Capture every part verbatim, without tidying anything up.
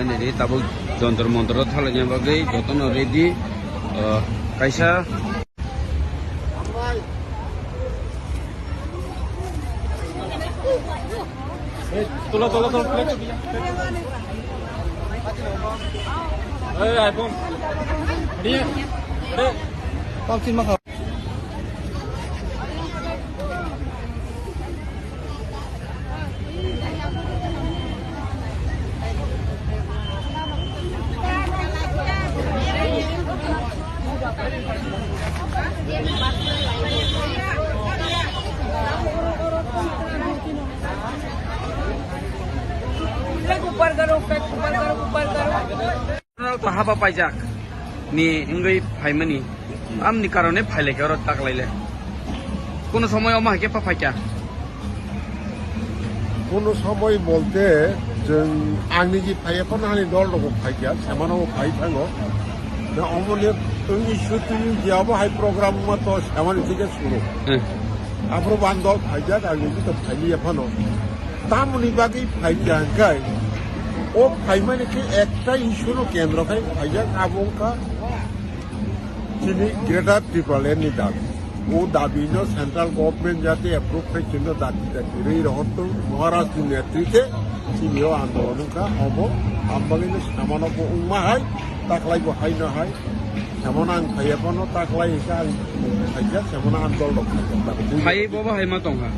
Ready, tabuk jontor montor o thalaina bagwi jotono ready. Ah, kaisa. Hey, tulo, tulo, tulo, tulo. Hey, iPhone. Ready? Ready? Ufak ufak karo, ufak ufak karo, ufak ufak karo. Haba paijak ni wngwi phaimani, amni karone phailaikha oro taklaile. Kuno somoy omo hai khe pha phaikha. Kuno somoy bolte chwng ang niji phaiya phano ani dol rok phaikha, semano bo phai thango. Na omoni wngwi sutwi je abo hai program ma to semani thike suru. Hmm. Aphuru ban dol phaijak, ang niji to phailiya phano. Tamoni bagwi phaikha hwnkhe, o phaimani khe ekta issue no kendro khai phaijak, abo wngkha chini Greater Tipraland ni dabi. O dabi no central government jate approve khai chwngno dati dati rwi rohortong, Maharaj ni netrite chini o andolon wngkha, obo ambagwi no samano bo wngma hai, taklai bo hai no hai. Semana ang phaiya phano taklai hwnkhe ang phaikha, semana ang dol rok phaikha. Phaiwi bobo hai ma tongkha?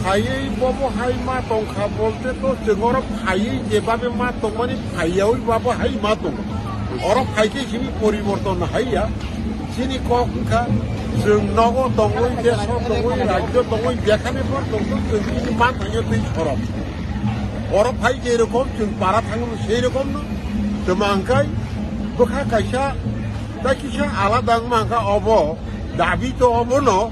Phaiwi bobo hai ma tongkha bolte to chwng oro phaiwi jebabe ma tongmani phaiyawi bobo hai ma tongo. Oro phaikhe simi poriborton haiya. Chini kok wngkha chwng nogo tongwi, deso tongwi, rajyo tongwi, jekhane por tongthok chwng chini ma thangyo twi sorok. Oro phai je rokom chwng para thango sei rokom no. Twma hwnkhe bwkha kaisa, tei kisa alada wngma hwnkhe obo dabi to obono,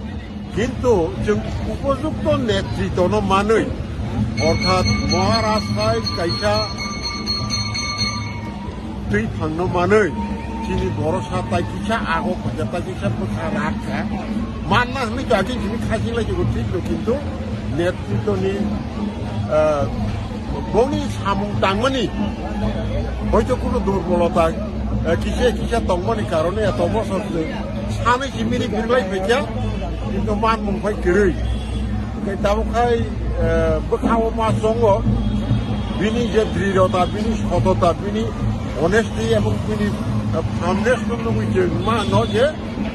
kintu chwng upojukto netritwno manwi, orthat Maharaj hai kaisa twi phangno manwi, chini borosa tai kisa ago khaja tai kisa bwkha rak kha. Manna hwnwi to agin simi khajing lai jugo thik no, kintu netritwni, ah, boni samung tangmani hoito kuno durbolota, ah, kisa kisa tongmani karone eto bosor se sanwi simi ni birlai phaikha, kintu manmung phai kwrwi. Hwnkhe tabuk khai, eh, bwkhao ma chongo, bini je drirota, bini sotota, bini honesty ebong bini, eh, firmness no nugwi chwng mano je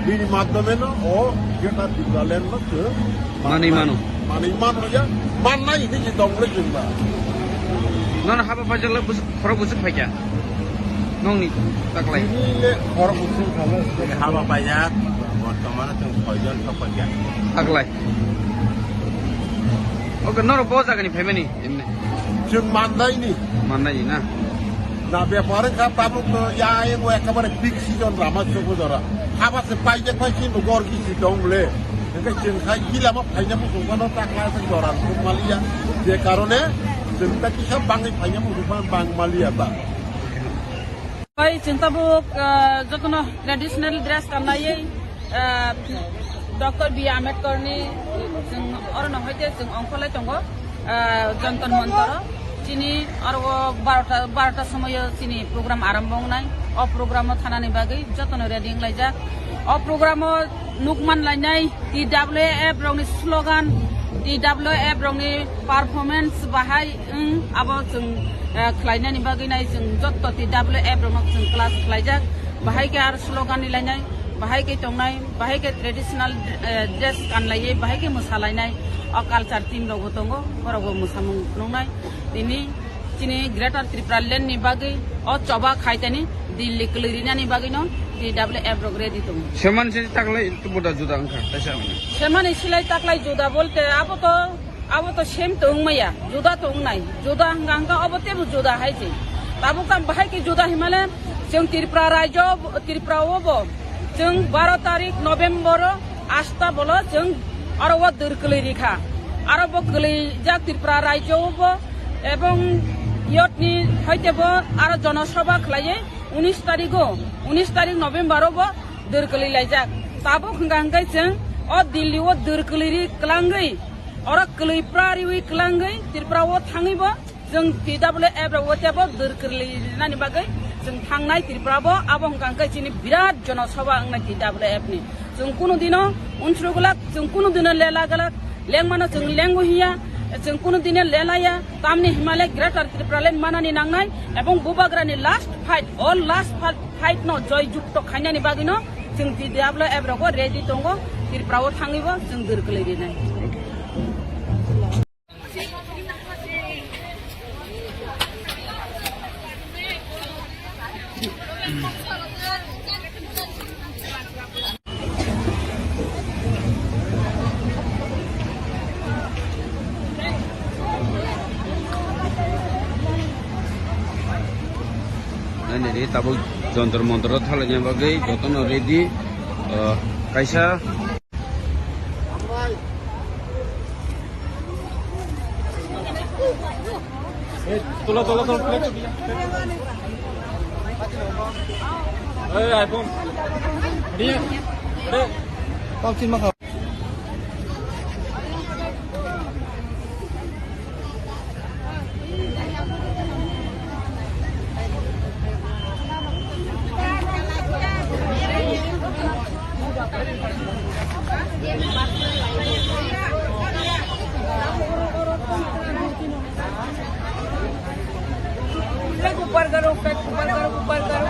bini madhyome no o Greater Tipraland no chwng manwi mano. Manwi mano ya, mannai hinwi je tongmani chwng ba. Nono haba paijak le bus-, khorok busuk phaikha. Nongni taklai. Bini le khorok busuk khala. Haba paijak, bortomano chwng soijon sok phaikha. Taklai. Oke, norok bo jagani phaimani emne? Chwng Mandaini. Mandaini na? Na bepar wngkha tabuk to ya ego ekebare peak season rama chukujora. Haba se paijak pai chini gor gisi tong le. Hwnkhe chwng khai gilama phaina muchung phano takla se jora rwkmaliya. Je karone chwng ta kisa bangwi phaina muchung phano bangmaliya ta. Bai chwng tabuk, ah, jotono traditional dress kanlaiwi, ah, Doctor B Ambedkar ni chwng orono hoite chwng ongkholai tongo, ah, Jantar Mantar o. Chini oro o barota, barota somoio chini program arombo wngnai. O program o thanani bagwi jotono ready wnglaijak. O program o nukman lainai T W F rokni slogan, T W F rokni performance bahai wng, abo chwng, eh, khlainani bagwi nai chwng jotto T W F rokno chwng class khlaijak, bahai khe aro slogan ni lainai, bahai khe tongnai, bahai khe traditional, eh, dress kanlaiwi, bahai khe mwsalainai, o culture team rokbo tongo, borokbo mwsamung phunuknai. Tini chini Greater Tipraland ni bagwi o choba khaitani Delhi kwlwi rinani bagwino T W F rok ready tongo. Semani se taklai buda juda wngkha, kaisa wngkha. Semani silai taklai juda bolte abo to, abo to same to wngmaya, juda to wngnai. Juda hwnkha hwnkha obo teibo juda hai se. Tabuk tang bahai khe juda himale chwng Tripura rajyo, Tripura o bo chwng baro tarik November o asta bolo chwng aro o dwr kwlwi rikha. Aro bo kwlwijak Tripura rajyo o bo ebong yotni hoite bo aro jonosabha khlaiwi unis tarik o, unis tarik November o bo dwr kwlwi laijak. Tabuk hwnkha hwnkhe chwng o Delhi o dwr kwlwi ri kwlangwi, oro kwlwi pra riwi kwlangwi Tripura o thangwi bo Chwng T W F rok o tebo dwr kwrwi rinani bagwi chwng thangnai Tripura bo, abo hwnkha hwnkhe chini birat jonosabha wngnai T W F ni. Chwng kunu dino unsuru glak, chwng kunu dino lela glak, lengmano chwng lengo hiya, chwng kunu dino lelaya, tamni himale Greater Tripura Land manani nangnai, ebong bubagrani last fight, all last fight, fight no joy jukto khainani bagwino chwng T W F rogo ready tongo, Tripura o thangwibo chwng dwr kwlwi rinai. Nai nai di, tabuk jontor montor o thalaina bagwi jotono ready, ah, kaisa. Tola, tola, tola, plate. Ei, iPhone. Ready? Ready? Flag upar karo, flag upar karo, upar karo.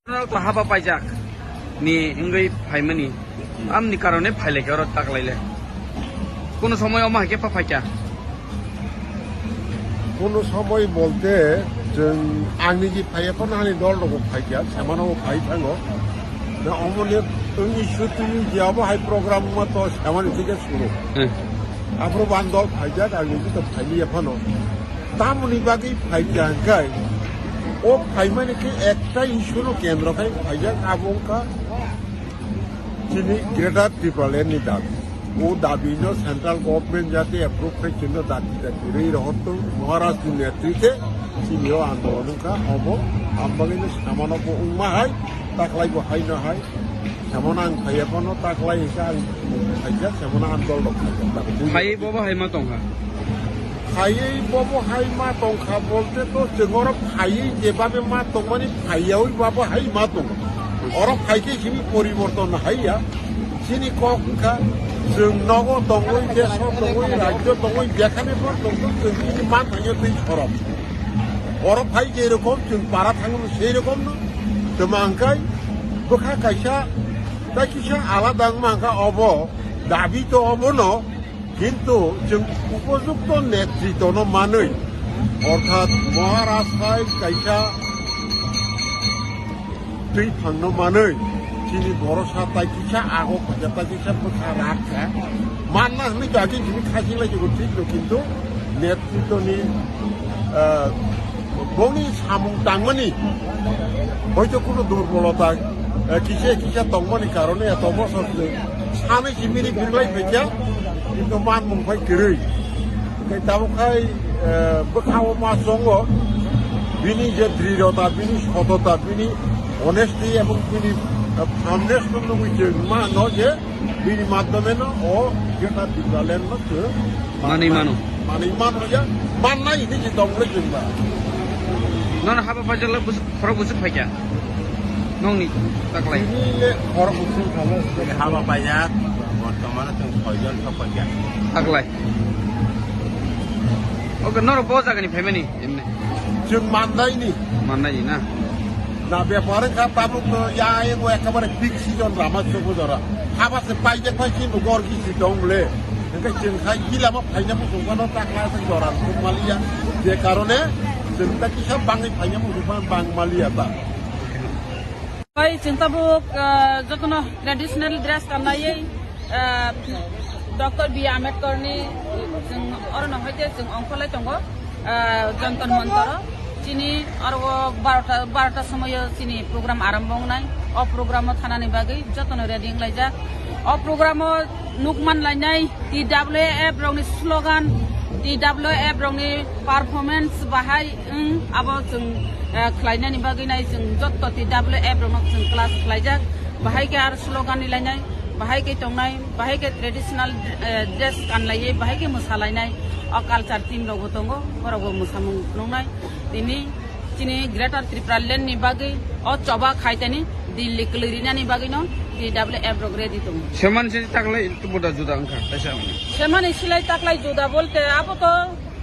Norok to haba paijak ni wngwi phaimani, amni karone phailai khe oro taklaile. Kono somoy omo hai khe pha phaikha. Kono somoy bolte chwng ang niji phaiya phano ani dol rok bo phaikha, samano bo phai thango. Na omo le wngwi sutwi je abo hai program ma to samani thike suru. Hmm. Aphuru ban dol phaijak, ang niji to phailiya phano. Tamoni bagwi phaikha hwnkhe, o phaimani khe ekta issue no kendro khai phaijak, abo wngkha chini Greater Tipraland ni dabi. O dabi no central government jate approve khai chwngno dati dati rwi rohor tong, Maharaj ni netrite chini o andolon wngkha, obo ang bagwi no samano bo wngma hai, taklai bo hai no hai. Samano ang phaiya phano taklai hwnkhe ang phaijak, samano ang dol rok phaijak. Phaiwi bobo hai ma tongkha. Phaiwi bobo hai ma tongkha bolte to chwng oro phaiwi jebabe ma tongmani phaiyawi babo hai ma tongo. Oro phaikhe sini poriborton haiya. Chini kok wngkha chwng nogo tongwi, deso tongwi, rajyo tongwi, jekhane bo tongthok chwng chini ma thangyo twi sorok. Oro phai je rokom chwng para thango sei rokom no. Tamo hwnkhe bwkha kaisa, tai kisa alada wngma hwnkha obo, dabi to obono, kintu chwng upojukto netritono manwi, orthat Maharaj hai kaisa twi phangno manwi, chini borosa tai kisa ago khaja, tai kisa bwkha rak kha. Manna hwnwi to agi chini khaching lai jagao thik no, kintu netritoni, ah, bongni samung tangmani hoito kuno durbolota, ah, kisa kisa tongmani karone eto bosor se sanwi si miri birlai phaikha, kintu manmung phai kwrwi. Hwnkhe tabuk khai, eh, bwkhao ma chongo, bini je drirota, bini sotota, bini honesty ebong bini, eh, firmness no nugwi chwng mano je bini madhyome no o Greater Tipraland no chwng manwi mano. Manwi mano ya, mannai hinwi se tongmani chwng ba. Nono haba paijak le bus-, khorok bwswk phaikha? Nokni taklai. Bini le khorok bwswk phaikha. Haba paijak, bortomano chwng soijon sok phaikha. Taklai. Oke, norok bo jagani phaimani, emne? Chwng mandaini. Mandaini na? Na, bepar wngkha tabuk no ya ego ekabare peak season rama chwng bujora. Haba se paijak pai chini gor gisi tong bole. Hwnkhe chwng khai gila ma phaina muchung phano takla se jora thum maliya. Je karone chwng ta kisa bangwi phaina muchung phano bang maliya ta. Bai, chwng tabuk, ah, jotono traditional dress kanlaiwi, ah, Doctor B Ambedkar ni chwng orono hoite chwng ongkholai tongo, ah, Jantar Mantar o. Chini oro barota, barota somoyo chini program arambo wngnai. O program o thanani bagwi jotono ready wnglaijak. O program o nukman lainai T W F rokni slogan, T W F rokni performance bahai wng, abo chwng, eh, khlainani bagwi nai chwng jotto T W F rokno chwng class khlaijak, bahai khe aro slogan ni lainai, bahai khe tongnai, bahai khe traditional, eh, dress kanlaiwi, bahai khe mwsalainai. O culture team rok bo tongo, borok bo mwsamung nungnai. Tini chini Greater Tripura Land ni bagwi o choba khaitani Delhi kwlwi rinani bagwi no T W F rok ready tongo. Semani se taklai buda juda wngkha, kaisa wngkha. Semani silai taklai juda bolte abo to,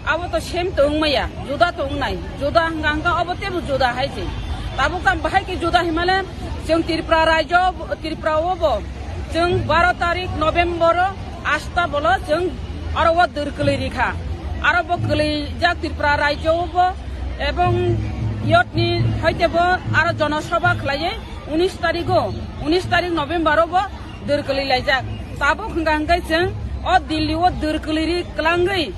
abo to same to wngmaya, juda to wngnai. Juda hwnkha hwnkha obo tebo juda hai se. Tabuk tam bahai khe juda himale chwng Tripura rajyo, Tripura o bo chwng baro tarik November o asta bolo chwng aro o dwr kwlwi rikha. Aro bo kwlwijak Tripura rajyo o bo ebong yotni hoite bo aro jonosabha khlaiwi unis tarigo, unis tarik November o bo dwr kwlwi laijak. Tabuk hwnkha hwnkhe chwng o Delhi o dwr kwlwi ri kwlangwi,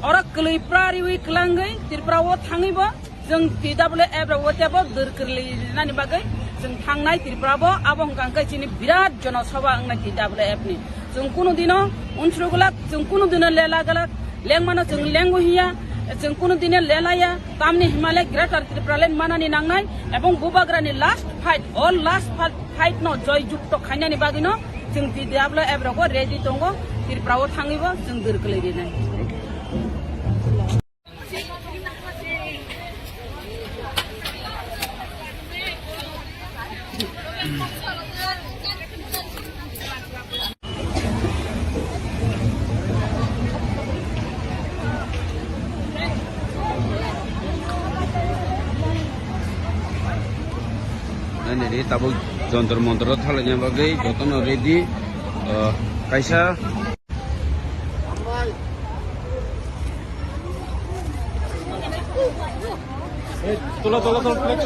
oro kwlwi pra riwi kwlangwi Tripura o thangwi bo chwng T W F rok o tebo dwr kwlwi rinani bagwi chwng thangnai Tripura bo, abo hwnkha hwnkhe chini birat jonosabha wngnai T W F ni. Chwng kunu dino unsuru glak, chwng kunu dino lela glak, lengmano chwng lengo hiya, chwng kunu dino lelaya, tamni himale Greater Tripura Land manani nangnai, ebong bubagrani last fight, all last fight, fight no joy jukto khainani bagwino chwng T W F rogo ready tongo, Tripura o thangwi bo chwng dwr kwlwi rinai. Nani ri tabuk jontor montor o thalaina bagwi jotono ready, ah, kaisa. Tola, tola, tola, flex.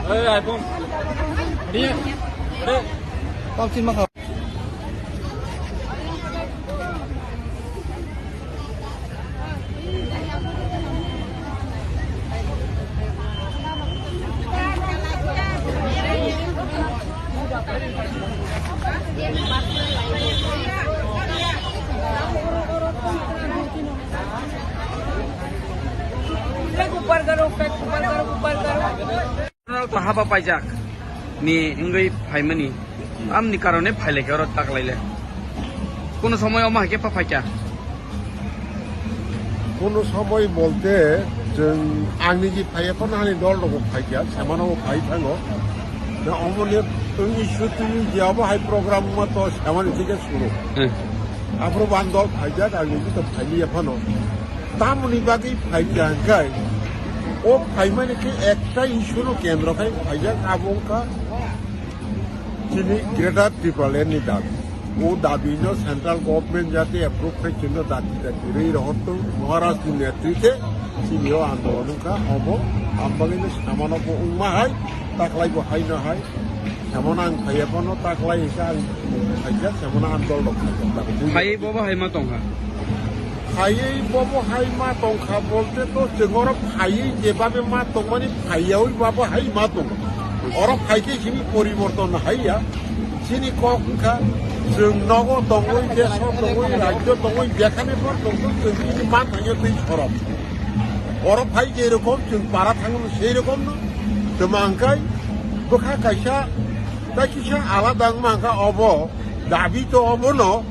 Ei, iPhone. Ready? Ready? Flag upar karo, flag upar karo, upar karo. To haba paijak ni wngwi phaimani, amni karone phailaikha oro taklaile. Kuno somoy omo hai khe pha phaikha. Kuno somoy bolte chwng ang niji phaiya phano ani dol rok bo phaikha, semano bo phai thango. Na omoni twi issue twi je abo hai program ma to semani thike suru. Hmm. Aphuru ban dol phaijak, ang niji to phailiya phano. Tamoni bagwi phaikha hwnkhe, o phaimani khe ekta issue no kendro khai phaijak, abo wngkha chini Greater Tipraland ni dabi. O dabi no central government jate approve khai chwngno dati dati rwi rohortong, Maharaj ni netritwe chini o andolon wngkha, obo ang bagwi no samano bo wngma hai, taklai bo hai no hai. Semana ang phaiya phano taklai hwnkhe ang phaikha, semana ang dol rok khaikha. Phaiwi bobo hai ma tongkha? Phaiwi bobo hai ma tongkha bolte to chwng oro phaiwi jebabe ma tongmani phaiyawi bobo hai ma tongo. Oro phaikhe simi poriborton haiya. Chini kok wngkha chwng nogo tongwi, deso tongwi, rajyo tongwi, jekhane por tongwi chwng chini ma thangyo twi sorok. Oro phai je rokom chwng para thango sei rokom no. Twma hwnkhe bwkha kaisa, tai kisa alada wngma hwnkha obo, dabi to obono,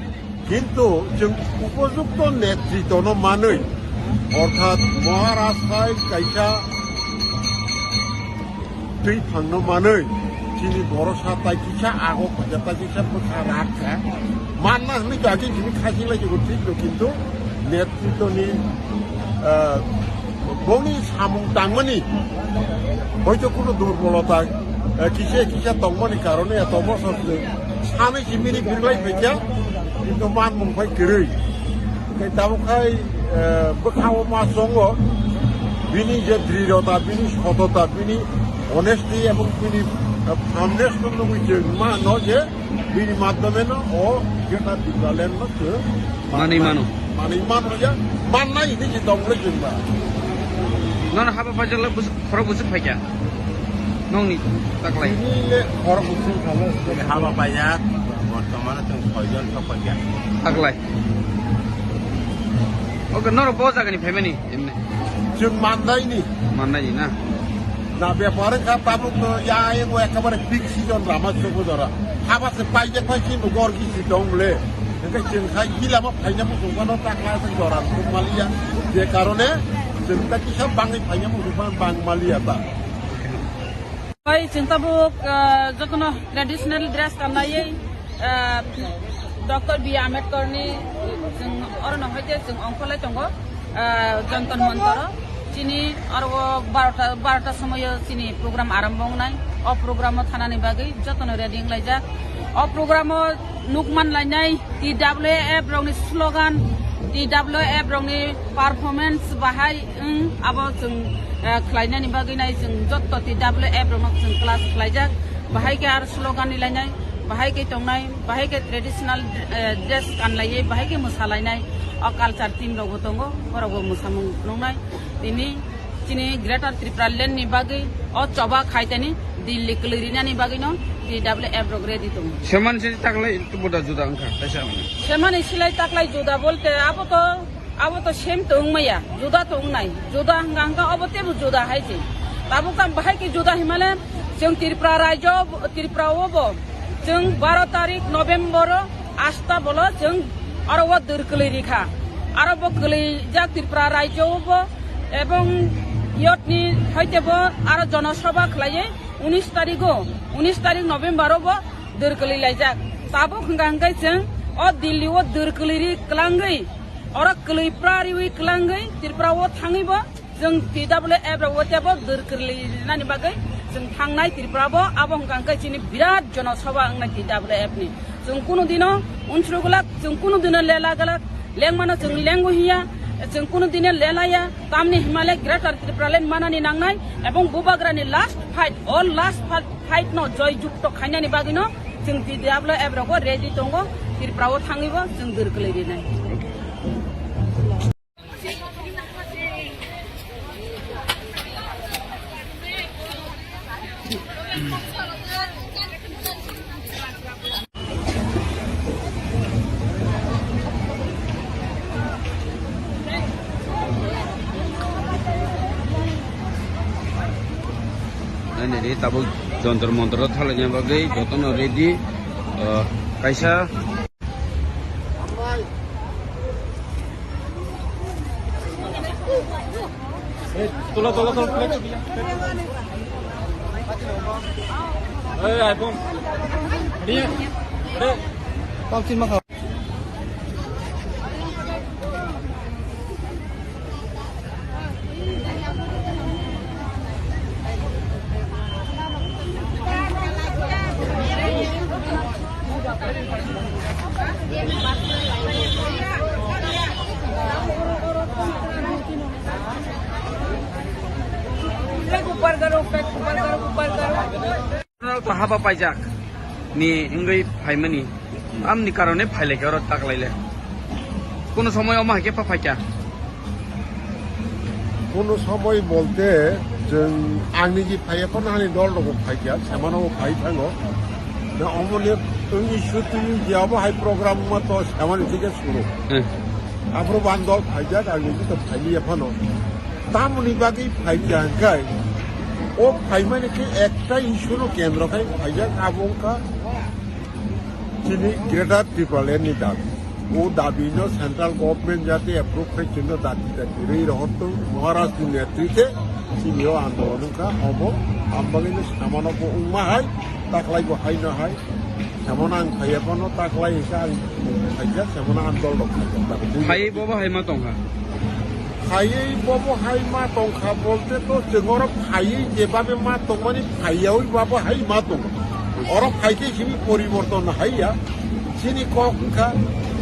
kintu chwng upojukto netritwno manwi, orthat Maharaj hai kaisa twi phangno manwi, chini borosa tai kisa ago khaja, tai kisa bwkha rak kha. Manna hwnwi to agini simi khaching lai jagao thik no, kintu netritwni, ah, boni samung tangmani hoito kuno durbolota, ah, kisa kisa tongmani karone eto bosor se sanwi simi ni birlai phaikha, kintu manmung phai kwrwi. Tei tabuk khai, eh, bwkhao ma chongo, bini je drirota, bini sotota, bini honesty ebong bini, eh, firmness no nugwi chwng mano je bini madhyome no o Greater Tipraland no chwng manwi mano. Manwi mano ya, mannai hinwi se tongmani chwng ba. Nono haba paijak le bus-, khorok bwswk phaikha? Nokni taklai. Bini le khorok bwswk kha le. Haba paijak, bortomano chwng soijon sok paikha. Taklai. Oke, norok bo jagani phaimani emne? Chwng Mandaini. Mandaini na? Na bepar wngkha tabuk to ya ego ekebare peak season rama chwng jora. Haba se paijak pai chini gor gisi tong le. Hwnkhe chwng khai gilamo phaina muchungmano ta kha se jora thum maliya, je karone chwng ta kisa bangwi phaina muchungmano bang maliya ta. Bai chwng tabuk, ah, jotono traditional dress kanlaiwi, ah, Doctor B R Ambedkar ni chwng orono hoite chwng ongkholai tongo, ah, Jantar Mantar o. Chini oro o barota, barota somoio chini program arombo wngnai. O program o thanani bagwi jotono ready wnglaijak. O program o nukman lainai T W F rokni slogan, T W F rokni performance bahai wng, abo chwng, eh, khlainani bagwi nai chwng jotto T W F rokno chwng class khlaijak. Bahai khe aro slogan ni lainai, bahai khe tongnai, bahai khe traditional, eh, dress kanlaiwi, bahai khe mwsalainai. O culture team rokbo tongo, borokbo mwsamung nuknai. Tini chini Greater Tripura Land ni bagwi o choba khaitani Delhi kwlwi rinani bagwino T W F rok ready tongo. Seman se taklai buda juda wngkha, kaisa wngkha. Semani silai taklai juda bolte abo to, abo to same to wngmaya, juda to wngnai. Juda hwnkha hwnkha obo tebo juda hai se. Tabuk tam bahai khe juda himale chwng Tripura rajyo, Tripura o bo chwng baro tarik November o asta bolo chwng aro o dwr kwlwi rikha. Aro bo kwlwijak Tripura rajyo o bo ebong yotni hoite bo aro jonosabha khlaiwi unis tarigo, unis tarik November o bo dwr kwlwi laijak. Tabuk hwnkha hwnkhe chwng o Delhi o dwr kwlwi ri kwlangwi, oro kwlwi pra riwi kwlangwi Tripura o thangwi bo chwng T W F rok o tebo dwr kwlwi rinani bagwi chwng thangnai Tripura bo. Abo hwnkha hwnkhe chini birat jonosabha wngnai T W F ni. Chwng kunu dino unsuru glak, chwng kunu dino lela glak, lengmano chwng lengo hiya, chwng kunu dino lelaya, tamni himale Greater Tripura Land manani nangnai, ebong bubagrani last fight, all last fight, fight no joy jukto khainani bagwino chwng T W F rogo ready tongo, Tripura o thangwibo chwng dwr kwlwi rinai. Nai nai di, tabuk Jantar Mantar o thalaina bagwi jotono ready, ah, kaisa. Tola, tola, tola, plate. Ei, iPhone. Ready? Ready? Pam chin ma kha. Flag upar karo, flag upar karo, upar karo. General to haba paijak ni wngwi phaimani, amni karone phailai khe oro taklaile. Kuno somoy omo hai khe pha phaikha. Kuno somoy bolte chwng ang niji phaiya, kono hani dol rok phaikha, semano bo phai thango. Na omo le wngwi sutwi je abo hai program ma to semani thike suru. Hmm. Aphuru ban dol phaijak, ang niji to phailiya phano. Tamoni bagwi phaikha hwnkhe, o phaimani khe ekta issue no kendro khai phaijak, abo wngkha chini Greater Tipraland ni dabi. O dabi no central government jate approve khai chwngno dati dati rwi rohor tong, Maharaj ni netritwe chini o andolon wngkha, obo ang bagwi no samano bo wngma hai, taklai bo hai no hai. Samano ang phaiya phano taklai hwnkhe ang phaijak, samano ang dol rok phaijak. Phaiwi bobo hai ma tongkha? Phaiwi bobo hai ma tongkha bolte to chwng oro phaiwi jebabe ma tongmani phaiyawi babo hai ma tongo. Oro phaikhe sini poriborton haiya. Sini kok wngkha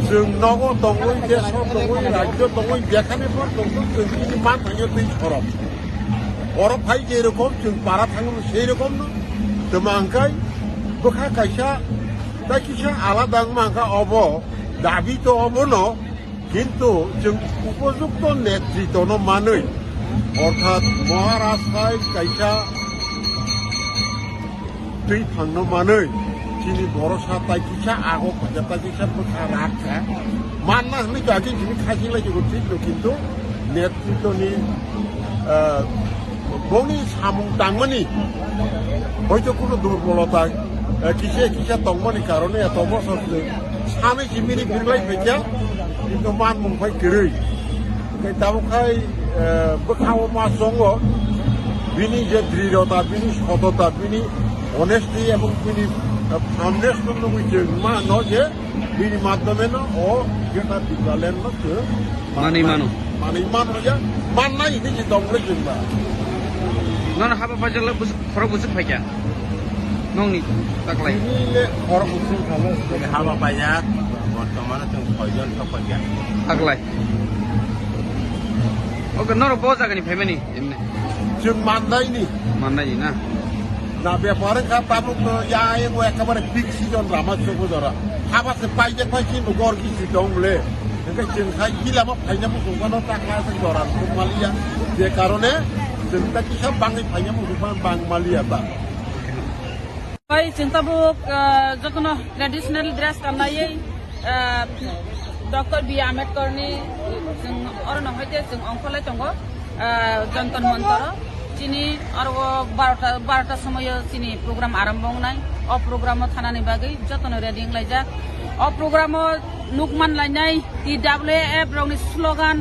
chwng nogo tongwi, deso tongwi, rajyo tongwi, jekhane bo tongwi chwng sini ma thangyo twi sorok. Oro phai je rokom chwng para thango sei rokom no. Twma hwnkhe bwkha kaisa, tai kisa alada wngma hwnkha obo dabi to obono, kintu chwng upojukto netritwno manwi, orthat Maharaj hai kaisa twi phangno manwi, chini borosa tai kisa ago khaja tai kisa bwkha rakha manna hwnwi to agi chini khajilai jugo thik no, kintu netritwni, ah, bongni samung tangmani hoito kuno durbolota, eh, kisa kisa tongmani karone eto bosor se Sanwi si bini birlai phaikha, kintu manmung phai kwrwi. Hwnkhe tabuk khai, eh, bwkhao ma chongo, bini je drirota, bini sotota, bini honesty ebong bini, eh, firmness no nugwi chwng mano je bini madhyome no o Greater Tipraland no chwng Manwi mano. Manwi mano ya, mannai hinwi se tong le chwng ba. Nono haba paijak le bus-, khorok bwswk phaikha. Nongni taklai. Bini le khorok bwswk kha le. Haba paijak, bortomano chwng soijon sok paikha. Taklai. Oke, norok bo jagani phaimani emne. Chwng mandaini. Mandaini na? Na bepar wngkha tabuk no ya ego ekabare peak season rama chukujora. Haba se paijak pai chini gor gisi tong le. Hwnkhe chwng khai gila ma phaina muchung phano takla se jora thum maliya. Je karone chwng ta kisa bangwi phaina muchung phano bang maliya ta. Bai chwng tabuk, ah, jotono traditional dress kanlaiwi, ah, Doctor B Ambedkar ni chwng orono hoite chwng ongkholai tongo, ah, Jantar Mantar o. Chini aro barota, barota somoyo chini program arombo wngnai. O program o thanani bagwi jotono ready wnglaijak. O program o nukman lainai T W F rokni slogan,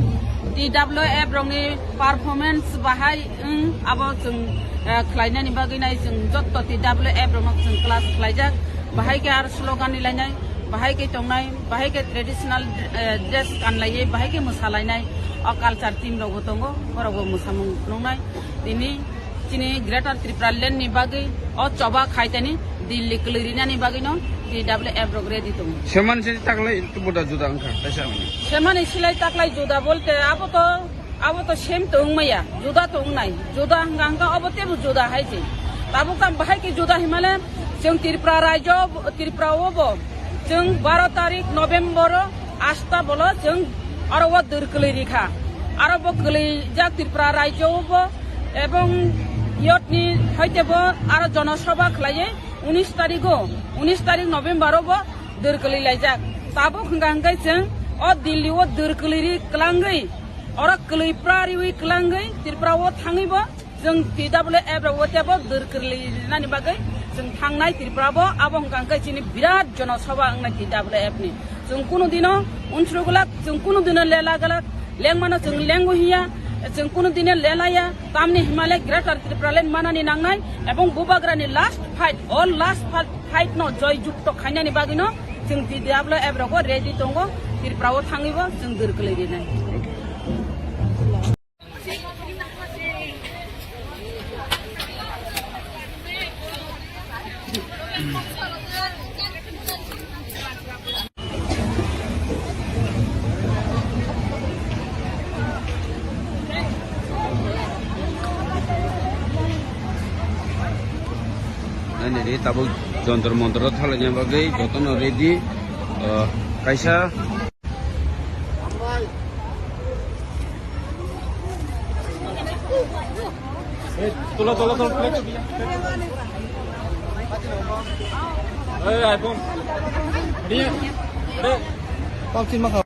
T W F rokni performance bahai wng, abo chwng, eh, khlainani bagwi nai chwng jotto T W F rokno chwng class khlaijak. Bahai khe aro slogan ni lainai, bahai khe tongnai, bahai khe traditional, eh, dress kanlaiwi, bahai khe mwsalainai. O culture team rokbo tongo, borokbo mwsamung phunuknai. Tini chini Greater Tripura Land ni bagwi o choba khaitani Delhi kwlwi rinani bagwino T W F rok ready tongo. Semani se taklai buda juda wngkha, kaisa wngkha. Semani silai taklai juda bolte abo to, abo to same to wngmaya, juda to wngnai. Juda hwnkha hwnkha obo tebo juda hai se. Tabuk tam bahai khe juda himale chwng Tripura rajyo, Tripura o bo chwng baro tarik November o asta bolo chwng aro o dwr kwlwi rikha. Aro bo kwlwijak Tripura rajyo o bo ebong yotni hoite bo aro jonosabha khlaiwi unis tarigo, unis tarik November o bo dwr kwlwi laijak. Tabuk hwnkha hwnkhe chwng o Delhi o dwr kwlwi ri kwlangwi, oro kwlwi pra riwi kwlangwi Tripura o thangwi bo chwng T W F rok o tebo dwr kwlwi rinani bagwi chwng thangnai Tripura bo. Abo hwnkha hwnkhe chini birat jonosabha wngnai T W F ni. Chwng kunu dino unsuru glak, chwng kunu dino lela glak, lengmano chwng lengo hiya, chwng kunu dino lelaya, tamni himale Greater Tripura Land manani nangnai, ebong bubagrani last fight, all last fight, fight no joy jukto khainani bagwino chwng T W F rogo ready tongo, Tripura o thangwi bo chwng dwr kwlwi rinai. Nini ri tabuk jontor montor o thalaina bagwi jotono ready, ah, kaisa. Tolo, tolo, tolo, plate. Ei, iPhone. Dia. Ada. Pop sini makan.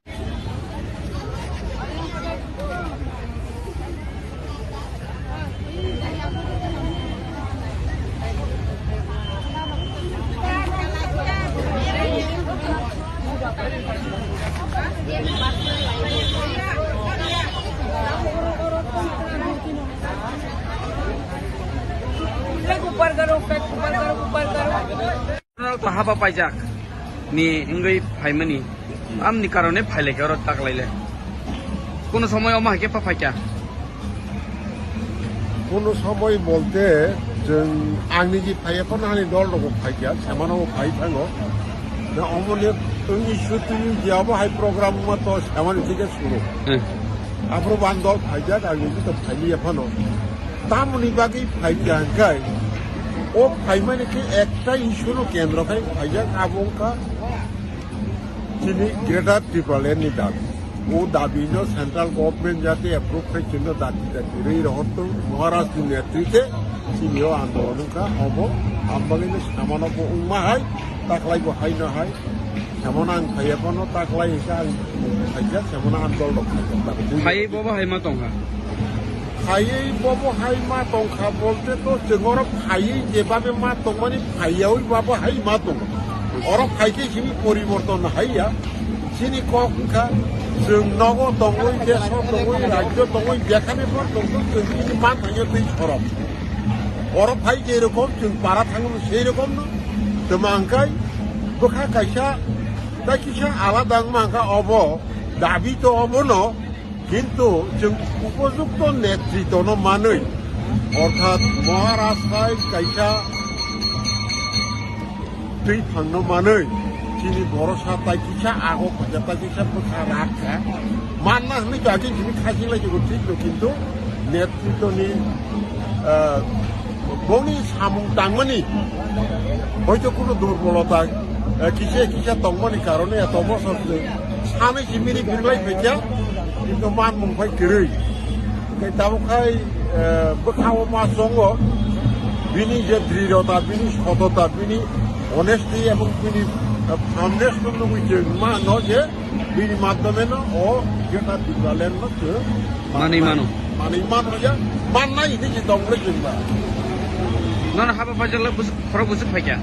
Ufek upar karo, ufek upar karo, upar karo. To haba paijak ni wngwi phaimani, amni karone phailaikha oro taklaile. Kuno somoy omo hai khe pha phaikha. Kuno somoy bolte chwng angni ji phaiya phano ani dol rogo phaikha, semano bo phai thango. Na omoni wngwi sutwi je abo hai program ma to semani thike suru. Hmm. Aphuru ban dol phaijak, angni ji to phailiya phano. Tamoni bagwi phaikha hwnkhe, o phaimani khe ekta issue no kendro khai phaijak, abo wngkha chini Greater Tipraland ni dabi. O dabi no central government jate approve khai chwngno dati dati rwi rohortong, Maharaj ni netrite chini o andolon wngkha, obo ambagwi no samano bo wngma hai, taklai bo hai no hai. Semana ang phaiya phano taklai hwnkhe ang phaijak, semana ang dol rok phaijak. Phaiwi bobo hai ma tongkha? Phaiwi bobo hai ma tongkha bolte to chwng oro phaiwi jebabe ma tongmani phaiyawi babo hai ma tongo. Oro phaikhe simi poriborton haiya. Chini kok wngkha, chwng nogo tongwi, deso tongwi, rajyo tongwi, jekhane bo tongthok, chwng chini manthangyo twi sorok. Oro phai je rokom, chwng para thangwi sei rokomno. Twma hwnkhe bwkha kaisa, tai kisa alada wngma hwnkha obo, dabi to obono. Kintu chwng upojukto netritono manwi, orthat Maharaj hai kaisa twi phangno manwi, chini borosa tai kisa ago khaja tai kisa bwkha rak kha. Manna hwnwi to aching simi khaching lai jagao thik no, kintu netritoni, ah, Boni samung tangmani hoito kuno durbolota, eh, kisa kisa tongmani karone eto bosor se sanai si mini birlai phaikya, kintu manmung phai kwrwi. Hwnkhe tabuk khai, eh, bwkhao ma chongo, bini je drirota, bini sotota, bini honesty ebong bini, eh, firmness no nugwi je ma no je Bini madhyome no o Greater Tipraland no chwng manwi mano. Manwi mano ya, mannai hini si tong le chwng ba. Nono haba paijak le bus-, khorok busuk phaikya.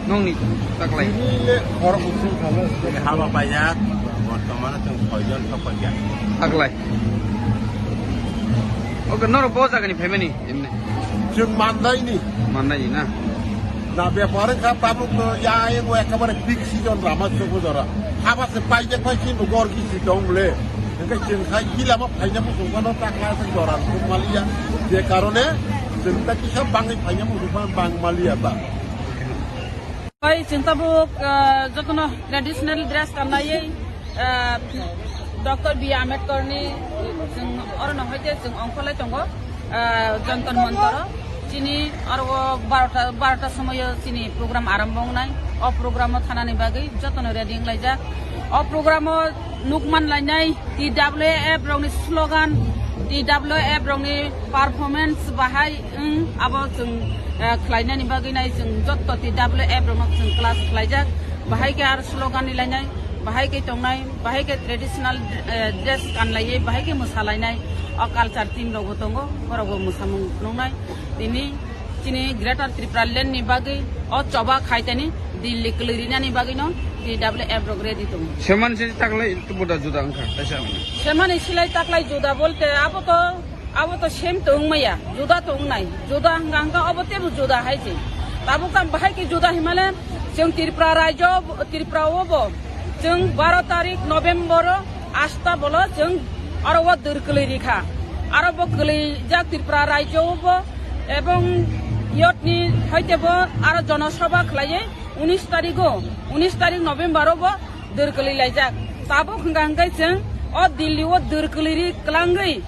Nongni taklai. Bini le khorok busuk khala. Bini haba paijak, bortomano chwng soijon sok phaikya. Taklai. Oke, norok bo jagani phaimani emne. Chwng mandaini. Mandaini na? Na bepar wngkha tabuk no ya ego ekabare peak season rama chukwu jora. Haba se paijak pai chini gor kisi tong le. Hwnkhe chwng khai gila ma phaina muchung phano ta kha se jora thum maliya. Je karone chwng ta kisa bangwi phaina muchung phano bang maliya ta. Oi, chwng tabuk, ah, jotono traditional dress kanlaiwi, ah, Doctor B Ambedkar ni chwng orono hoite chwng ongkholai tongo, ah, Jantar Mantar o. Chini oro o barota, barota somoio chini program arambo wngnai. O program o thanani bagwi jotono ready wnglaijak. O program o nukman lainai T W F rokni slogan, T W F rokni performance bahai wng, abo chwng, eh, khlainani bagwi nai chwng jotto T W F rokno chwng class khlaijak. Bahai khe aro slogan ni lainai, bahai khe tongnai, bahai khe traditional, eh, dress kanlaiwi, bahai khe mwsalainai. O culture team rokbo tongo, borokbo mwsamung nuknai. Tini chini Greater Tripura Land ni bagwi o choba khaitani Delhi kwlwi rinani bagwino T W F rok ready tongo. Semani se taklai buda juda wngkha, kaisa wngkha. Semani silai taklai juda bolte abo to, abo to same to wngmaya, juda to wngnai. Juda hwnkha hwnkha obo tebo juda hai se. Tabuk tam bahai khe juda himale chwng Tripura rajyo, Tripura o bo chwng baro tarik November o asta bolo chwng aro o dwr kwlwi rikha. Aro bo kwlwijak Tripura rajyo o bo ebong yotni hoite bo aro jonosabha khlaiwi unis tarigo, unis tarik November o bo dwr kwlwi laijak. Tabuk hwnkha hwnkhe chwng o Delhi o dwr kwlwi ri kwlangwi,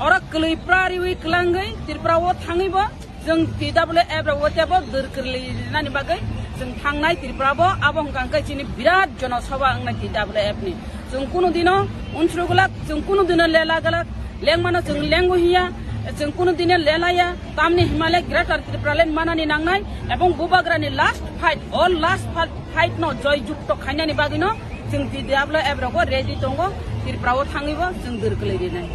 oro kwlwi pra riwi kwlangwi Tripura o thangwi bo chwng T W F rok o tebo dwr kwlwi rinani bagwi chwng thangnai Tripura bo, abo hwnkha hwnkhe chini birat jonosabha wngnai T W F ni. Chwng kunu dino unsuru glak, chwng kunu dino lela glak, lengmano chwng lengo hiya, chwng kunu dino lelaya, tamni himale Greater Tripura Land manani nangnai, ebong bubagrani last fight, all last fight, fight no joy jukto khainani bagwino chwng T W F rogo ready tongo, Tripura o thangwi bo chwng dwr kwlwi rinai.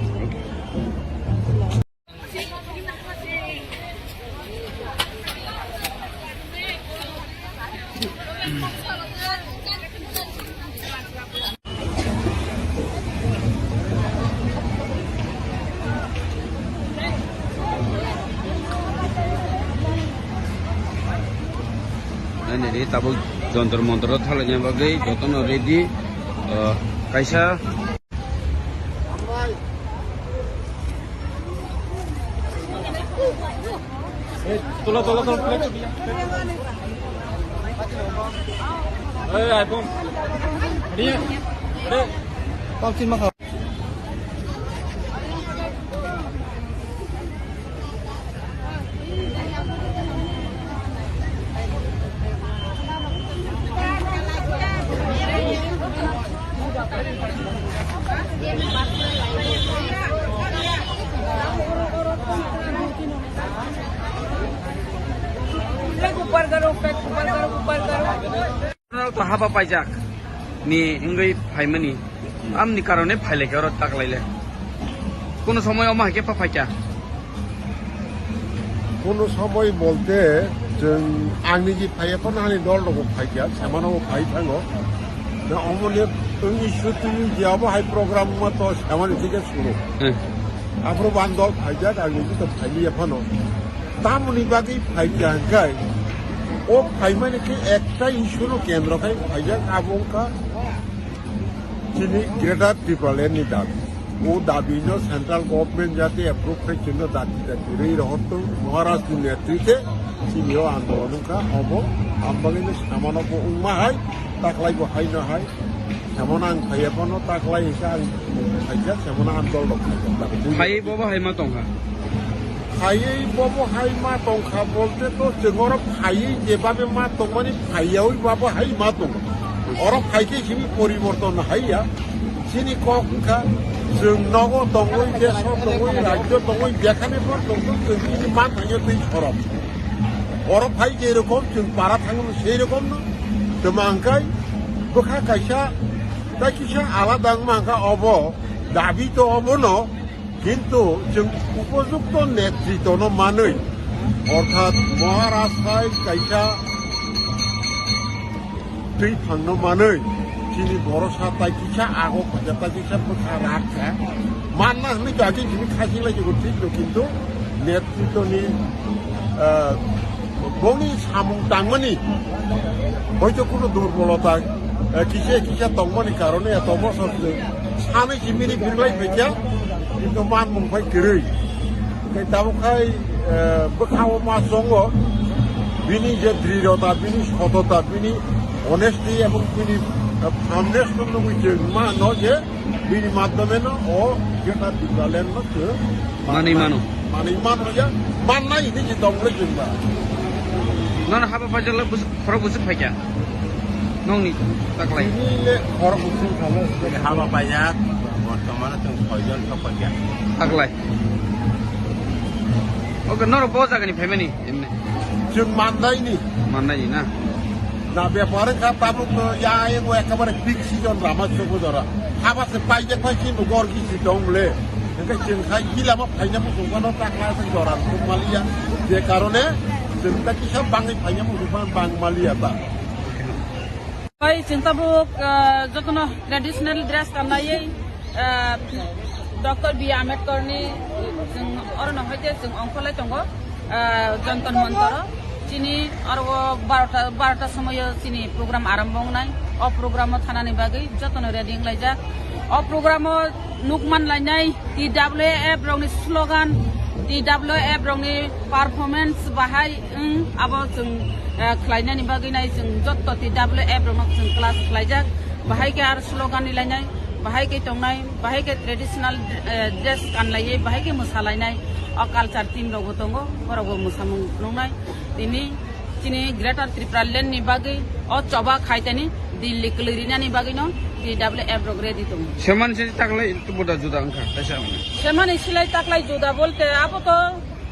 Nai nai di, tabuk Jantar Mantar o thalaina bagwi jotono ready, ah, kaisa. Tulo, tulo, tulo, plate. Eh, iPhone. Ready? Ready? Flag upar karo, flag upar karo, upar karo. Norok to haba paijak ni wngwi phaimani, amni karone phailaikha oro taklaile. Kuno somoi omo hai khe pha phaikha. Kuno somoi bolte Chwng ang niji phaiya phano ani dol rok bo phaikha, samano bo phai thango. Na omoni wngwi sutwi je abo hai program ma to samani thike suru. Hmm. Aphuru bo ang dol phaijak, ang niji to phailiya phano. Tamoni bagwi phaikha hwnkhe o phaimani khe ekta issue no kendro khai phaijak, abo wngkha chini Greater Tipraland ni dabi. O dabi no central government jate approve khai chwngno dati dati rwi rohor tong, Maharaj ni netrite chini o andolon wngkha, obo ambagwi no samano bo wngma hai, taklai bo hai no hai, samano ang phaiya phano taklai hwnkhe ang phaijak, samano ang dol rok phaijak. Phaiwi bobo hai ma tongkha. Phaiwi bobo hai ma tongkha bolte to chwng oro phaiwi jebabe ma tongmani phaiyawi babo hai ma tongo. Oro phaikhe simi poriborton haiya. Chini kok wngkha chwng nogo tongwi, deso tongwi, rajyo tongwi, jekhane bo tongthok chwng chini ma thangyo twi sorok. Oro phai je rokom chwng para thango sei rokom no. Twma hwnkhe bwkha kaisa tai kisa alada wngma hwnkha obo dabi to obono. Kintu chwng upojukto netritono manwi, orthat Maharaj hai kaisa twi thangno manwi, chini borosa tai kisa ago khaja tai kisa bwkha rakha manna hwnwi to age chini khajilai jago thik no, kintu netritoni, ah, boni samung tangmani hoito kuno durbolota, eh, kisa kisa tongmani karone eto bosor se sanwi si mini birlai phaikha, kintu manmung phai kwrwi. Tei tabuk khai, eh, bwkhao ma chongo, bini je drirota, bini sotota, bini honesty ebong bini, eh, firmness no nugwi chwng mano je bini madhyome no o Greater Tipraland no chwng manwi mano. Manwi mano ya, mannai hinwi se tongmani chwng ba. Nono haba paijak le bus-, khorok bwswk phaikha? Nokni taklai. Bini le khorok bwswk khala. Bini haba paijak, bortomano chwng soijon sok phaikha. Taklai. Oke, norok bo jagani phaimani emne? Chwng mandaini. Mandaini na? Na bepar wngkha tabuk to ya ego ekabare fix season rama sobo jora. Haba se paijak pai chini gor gisi tong le. Hingke chwng khai gila ma phaina muchung phano takla se jora thum maliya. Je karone chwng ta kisa bangwi phaina muchung phano bang maliya ta. Oi, chwng tabuk, ah, jotono traditional dress kanlaiwi, ah, Doctor B Ambedkar ni chwng orono hoite chwng ongkholai tongo, ah, Jantar Mantar o. Chini oro barota, barota somoyo chini program arombo wngnai. O program o thanani bagwi jotono ready wnglaijak. O program o nukman lainai T W F rokni slogan, T W F rokni performance bahai wng, abo chwng, eh, khlainani bagwi nai chwng jotto T W F rokno chwng class khlaijak, bahai khe aro slogan rilainai, bahai khe tongnai, bahai khe traditional, eh, dress kanlaiwi, bahai khe mwsalainai, o culture team rokbo tongo, borokbo mwsamung nuknai. Tini chini Greater Tipraland ni bagwi o choba khaitani Delhi kwlwi rinani bagwino T W F rok ready tongo. Semani se taklai buda juda wngkha, kaisa wngkha. Semani silai taklai juda bolte abo to,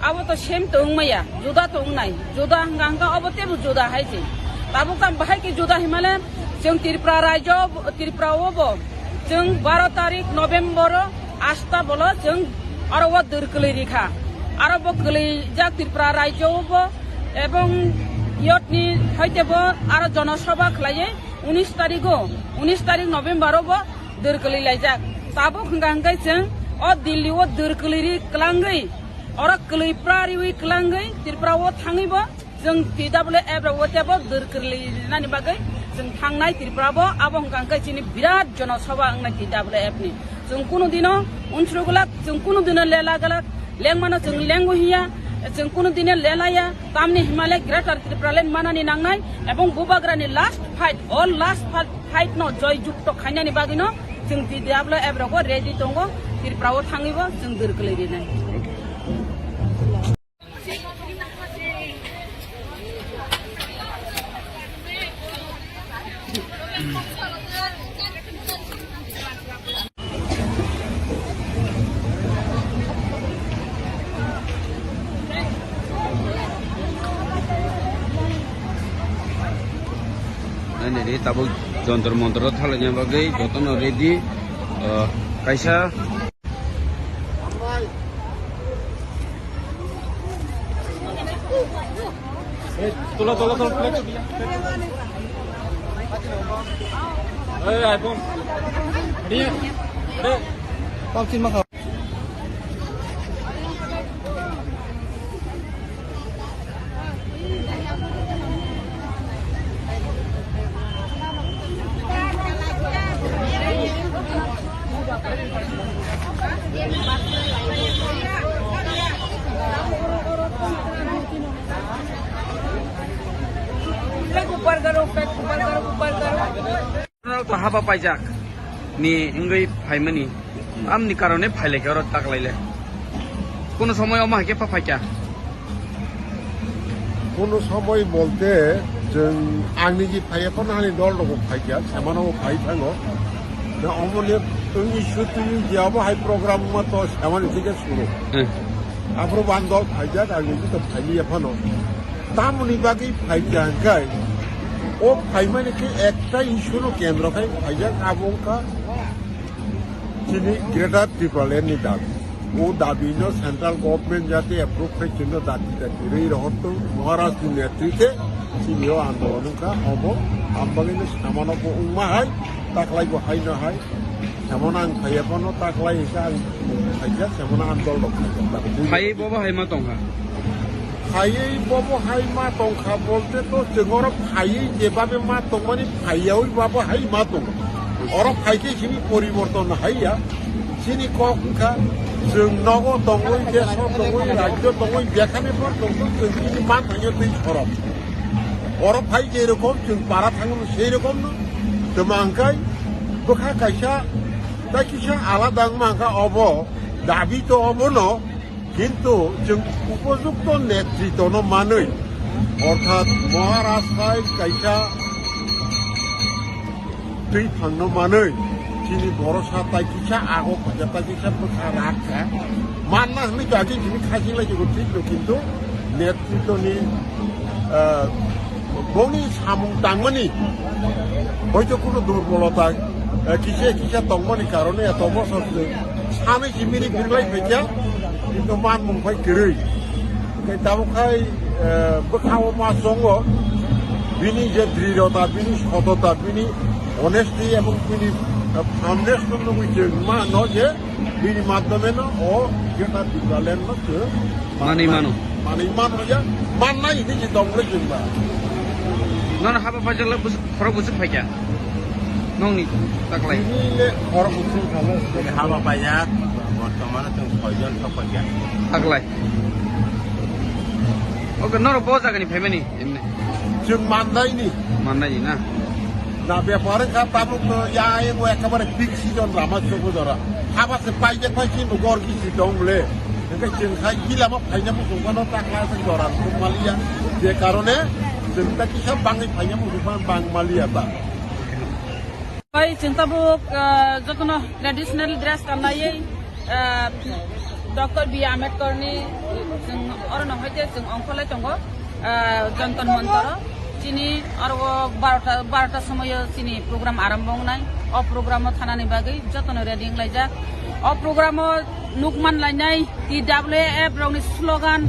abo to same to wngmaya, juda to wngnai. Juda hwnkha hwnkha obo tebo juda hai se. Tabuk tam bahai khe juda himale chwng Tripura rajyo, Tripura o bo chwng baro tarik November o asta bolo chwng aro o dwr kwlwi rikha. Aro bo kwlwijak Tripura rajyo o bo ebong yotni hoite bo aro jonosabha khlaiwi unis tarigo, unis tarik November o bo dwr kwlwi laijak. Tabuk hwnkha hwnkhe chwng o Delhi o dwr kwlwi ri kwlangwi, oro kwlwi pra riwi kwlangwi Tripura o thangwi bo chwng T W F rok o tebo dwr kwlwi rinani bagwi chwng thangnai Tripura bo, abo hwnkha hwnkhe chini birat jonosabha wngnai T W F ni. Chwng kunu dino unsukgwlak, chwng kunu dino lela gwlak, lengmano chwng lengo hiya, chwng kunu dino lelaya, tamni himale Greater Tipraland manani nangnai, ebong bubagrani last fight, all last fight, fight no joy jukto khainani bagwino chwng T W F rogo ready tongo, Tripura o thangwi bo chwng dwr kwlwi rinai. Nini tabuk Jantar Mantar o thalaina bagwi jotono ready, ah, kaisa. Tola, tola, tola, flag. Ei, iPhone. Ini. Ei. Pam sin ma kha. Flag upar karo, flag upar karo, upar karo. To haba paijak ni wngwi phaimani, amni karone phailaikha oro taklaile. Kono somoy omo hai khe pha phaikha. Kono somoy bolte chwng angni ji phaiya phano ani dol rok phaikha, semano phai thango. Na omo le wngwi sutwi je abo hai program ma to semani thike suru. Hmm. Aphuru ban dol phaijak, angni ji to phailiya phano. Tamoni bagwi phaikha hwnkhe, o phaimani khe ekta issue no kendro khai phaijak, abo wngkha chini Greater Tipraland ni dabi. O dabi no central government jate approve khai chwngno dati dati rwi rohortong, Maharaj ni netritwe chini o andolon wngkha, obo ang bagwi no samano bo wngma hai, taklai bo hai no hai. Semana ang phaiya phano taklai hwnkhe ang phaikha, semana ang dol rok phaikha. Phaiwi bobo hai ma tongkha? Phaiwi bobo hai ma tongkha bolte to chwng oro phaiwi jebabe ma tongmani phaiyawi babo hai ma tongo. Oro phaikhe sini poriborton haiya. Chini kok wngkha chwng nogo tongwi, deso tongwi, rajyo tongwi, jekhane bo tongtong chwng chini ma thangyo twi sorok. Oro phai je rokom chwng para thango sei rokom no. Tma hwnkhe bwkha kaisa, tai kisa alada wngma hwnkha obo, dabi to obono, kintu chwng upojukto netritwno manwi, orthat Maharaj hai kaisa twi phangno manwi, chini borosa tai kisa ago khaja tai kisa bwkha rakha. Manna hwnwi to agi chini khaching lai jugo thik no, kintu netritwni, ah, boni samung tangmani hoito kuno durbolota, ah, kisa kisa tongmani karone eto bosor se sanwi si miri birlai phaikha, kintu manmung phai kwrwi. Hwnkhe tabuk khai, eh, bwkhao ma chongo, bini je drirota, bini sotota, bini honesty ebong bini, eh, firmness no nugwi chwng mano je bini madhyome no o Greater Tipraland no chwng manwi mano. Manwi mano ya, mannai hinwi se tongmani chwng ba. Nono haba paijak le bus-, khorok bwswk phaikha? Nongni taklai. Bini le khorok bwswk kha le. Haba paijak, bortomano chwng soijon sok paikha. Taklai. Oke, norok bo jagani phaimani, emne? Chwng Mandaini. Mandaini na? Na bepar wngkha tabuk no ya ego ekebare peak season rama chobo jora. Haba se paijak pai chini gor kisi tong le. Hwnkhe chwng khai gila ma phaina muchung phano takla se jora thum maliya. Je karone chwng ta kisa bangwi phaina muchung phano bang maliya ta. Bai, chwng tabuk, ah, jotono traditional dress kanlaiwi, ah, Doctor B Ambedkar ni chwng orono hoite chwng ongkholai tongo, ah, Jantar Mantar o. Chini oro barota, barota somoio chini program arambo wngnai. O program o thanani bagwi jotono ready wnglaijak. O program o nukman lainai T W F rokni slogan,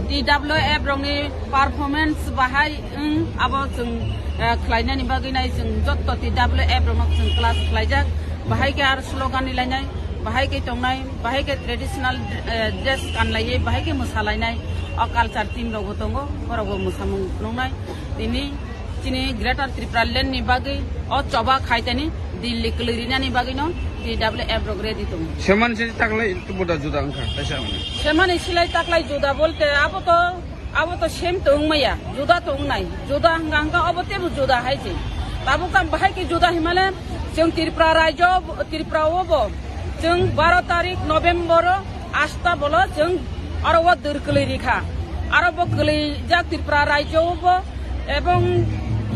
T W F rokni performance bahai wng, abo chwng, eh, khlainani bagwi nai chwng jotto T W F rokno chwng class khlaijak, bahai khe aro slogan ni lainai, bahai khe tongnai, bahai khe traditional, eh, dress kanlaiwi, bahai khe mwsalainai, o culture team rokbo tongo, borokbo mwsamung phunuknai. Tini chini Greater Tripura Land ni bagwi o choba khaitani Delhi kwlwi rinani bagwino T W F rok ready tongo. Seman se taklai buda juda wngkha, kaisa wngkha. Semani silai taklai juda bolte abo to, abo to same to wngmaya, juda to wngnai. Juda hwnkha hwnkha obo tebo juda hai se. Tabuk tam bahai khe juda himale chwng Tripura rajyo, Tripura o bo chwng baro tarik November o asta bolo chwng aro o dwr kwlwi rikha. Aro bo kwlwijak Tripura rajyo o bo ebong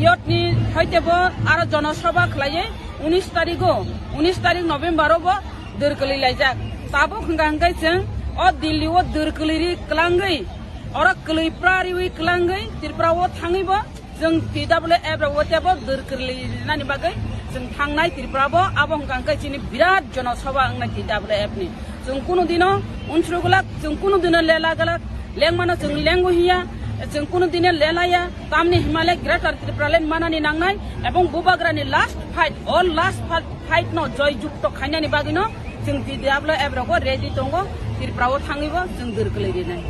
yotni hoite bo aro jonosabha khlaiwi unis tarigo, unis tarik November o bo dwr kwlwi laijak. Tabuk hwnkha hwnkhe chwng o Delhi o dwr kwlwi ri kwlangwi, oro kwlwi pra riwi kwlangwi Tripura o thangwi bo chwng T W F rok o tebo dwr kwlwi rinani bagwi chwng thangnai Tripura bo, abo hwnkha hwnkhe chini birat jonosabha wngnai T W F ni. Chwng kunu dino unsuru glak, chwng kunu dino lela glak, lengmano chwng lengo hiya, Chwng kunu dine lelaya, tamni himale Greater Tipraland manani nangnai, ebong bubagrani last fight, all last fight, fight no joy jukto khainani bagwino chwng T W F rogo ready tongo, Tripura o thangwibo chwng dwr kwlwi rinai.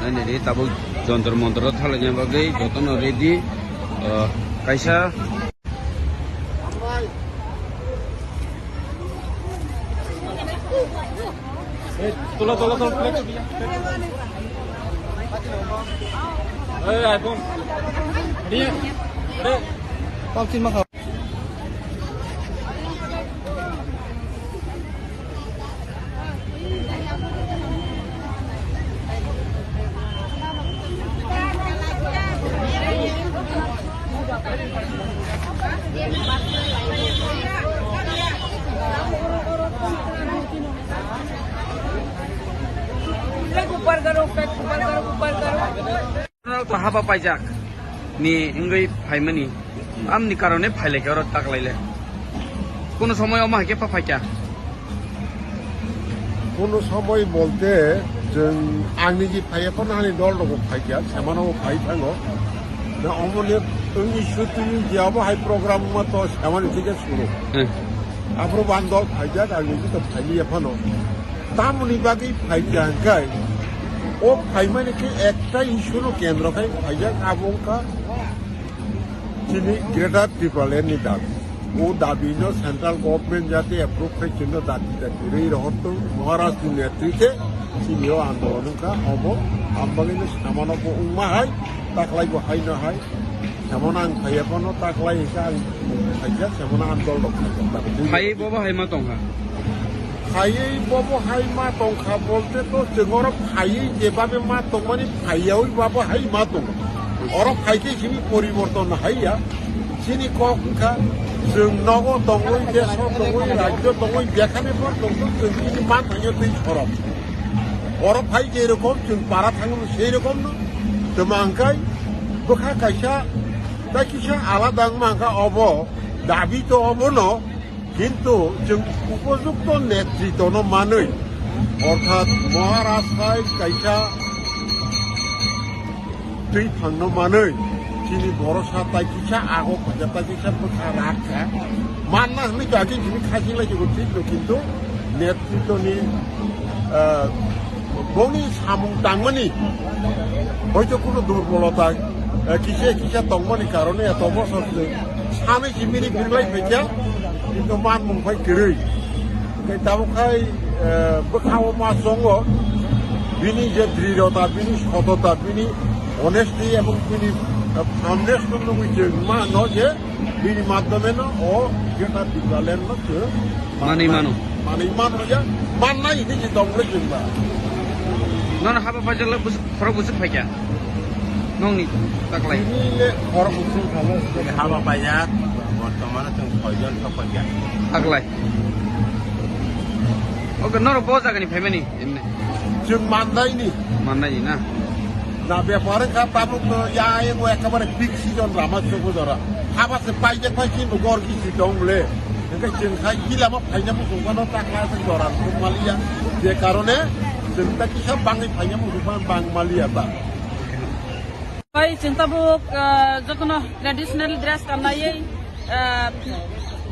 Nai nai di, tabuk jontor montor o thalaina bagwi jotono ready, ah, kaisa. Tola, tola, tola, plate. Eh, iPhone. Ready? Ready? Norok to haba paijak ni wngwi phaimani, amni karone phailaikha oro taklaile. Kono somoi omo hai khe pa phaikha. Kono somoi bolte chwng ang niji phaiya phano ani dol rok bo phaikha, semano bo phai thango. Na omo le wngwi sutwi je obo hai program ma to semani thike suru. Hmm. Aphuru bo ang dol phaijak, ang niji to phailiya phano. Tamoni bagwi phaikha hwnkhe, o phaimani khe ekta issue no kendro khai phaijak, abo wngkha chini Greater Tipraland ni dabi. O dabi no central government jate approve khai chwngno dati dati rwi rohor tong, Maharaj ni netritwe chini o andolon wngkha, obo ang bagwi no samano bo wngma hai, taklai bo hai no hai. Samano ang phaiya phano taklai hwnkhe ang phaikha, samano ang dol rok phaikha. Phaiwi bobo hai ma tongkha? Phaiwi bobo hai ma tongkha bolte to chwng oro phaiwi jebabe ma tongmani phaiyawi bobo hai ma tongo. Oro phaikhe sini poriborton haiya. Chini kok wngkha chwng nogo tongwi, deso tongwi, rajyo tongwi, jekhane bo tongthok chwng chini ma thangyo twi sorok. Oro phai je rokom chwng para thango sei rokom no. Tamo hwnkhe bwkha kaisa, tai kisa alada wngma hwnkha obo, dabi to obono, kintu chwng upojukto netritwno manwi, orthat Maharaj hai kaisa twi thangno manwi, chini borosa tai kisa ago khaja, tai kisa bwkha rakha. Manna hwnwi to agi chini khajing lai jebo thik no, kintu netritwni, ah, boni samung tangmani hoito kuno durbolota, ah, kisa kisa tongmani karone eto bosor se sanwi si mini birlai phaikha, kintu manmung phai kwrwi. Hwnkhe tabuk khai, eh, bwkhao ma chongo, bini je drirota, bini sotota, bini honesty ebong bini, eh, firmness no nugwi chwng mano je bini madhyome no o Greater Tipraland no chwng manwi mano. Manwi mano je mannai hinwi se tongmani chwng ba. Nono haba paijak le bus-, khorok bwswk phaikha? Nongni taklai. Bini le khorok bwswk phala. Haba paijak, bortomano chwng soijon sok paikha. Taklai. Oke, norok bo jagani phaimani, emne? Chwng Mandaini. Mandaini na? Na bepar wngkha tabuk no ya ego ekabare peak season rama chukujora. Haba se paijak pai chini gor gisi tong le. Hwnkhe chwng khai gila ma phaina muchung phano takla se jora thum maliya. Je karone chwng ta kisa bangwi phaina muchung phano bang maliya ta. Oi, chwng tabuk, ah, jotono traditional dress kanlaiwi, ah,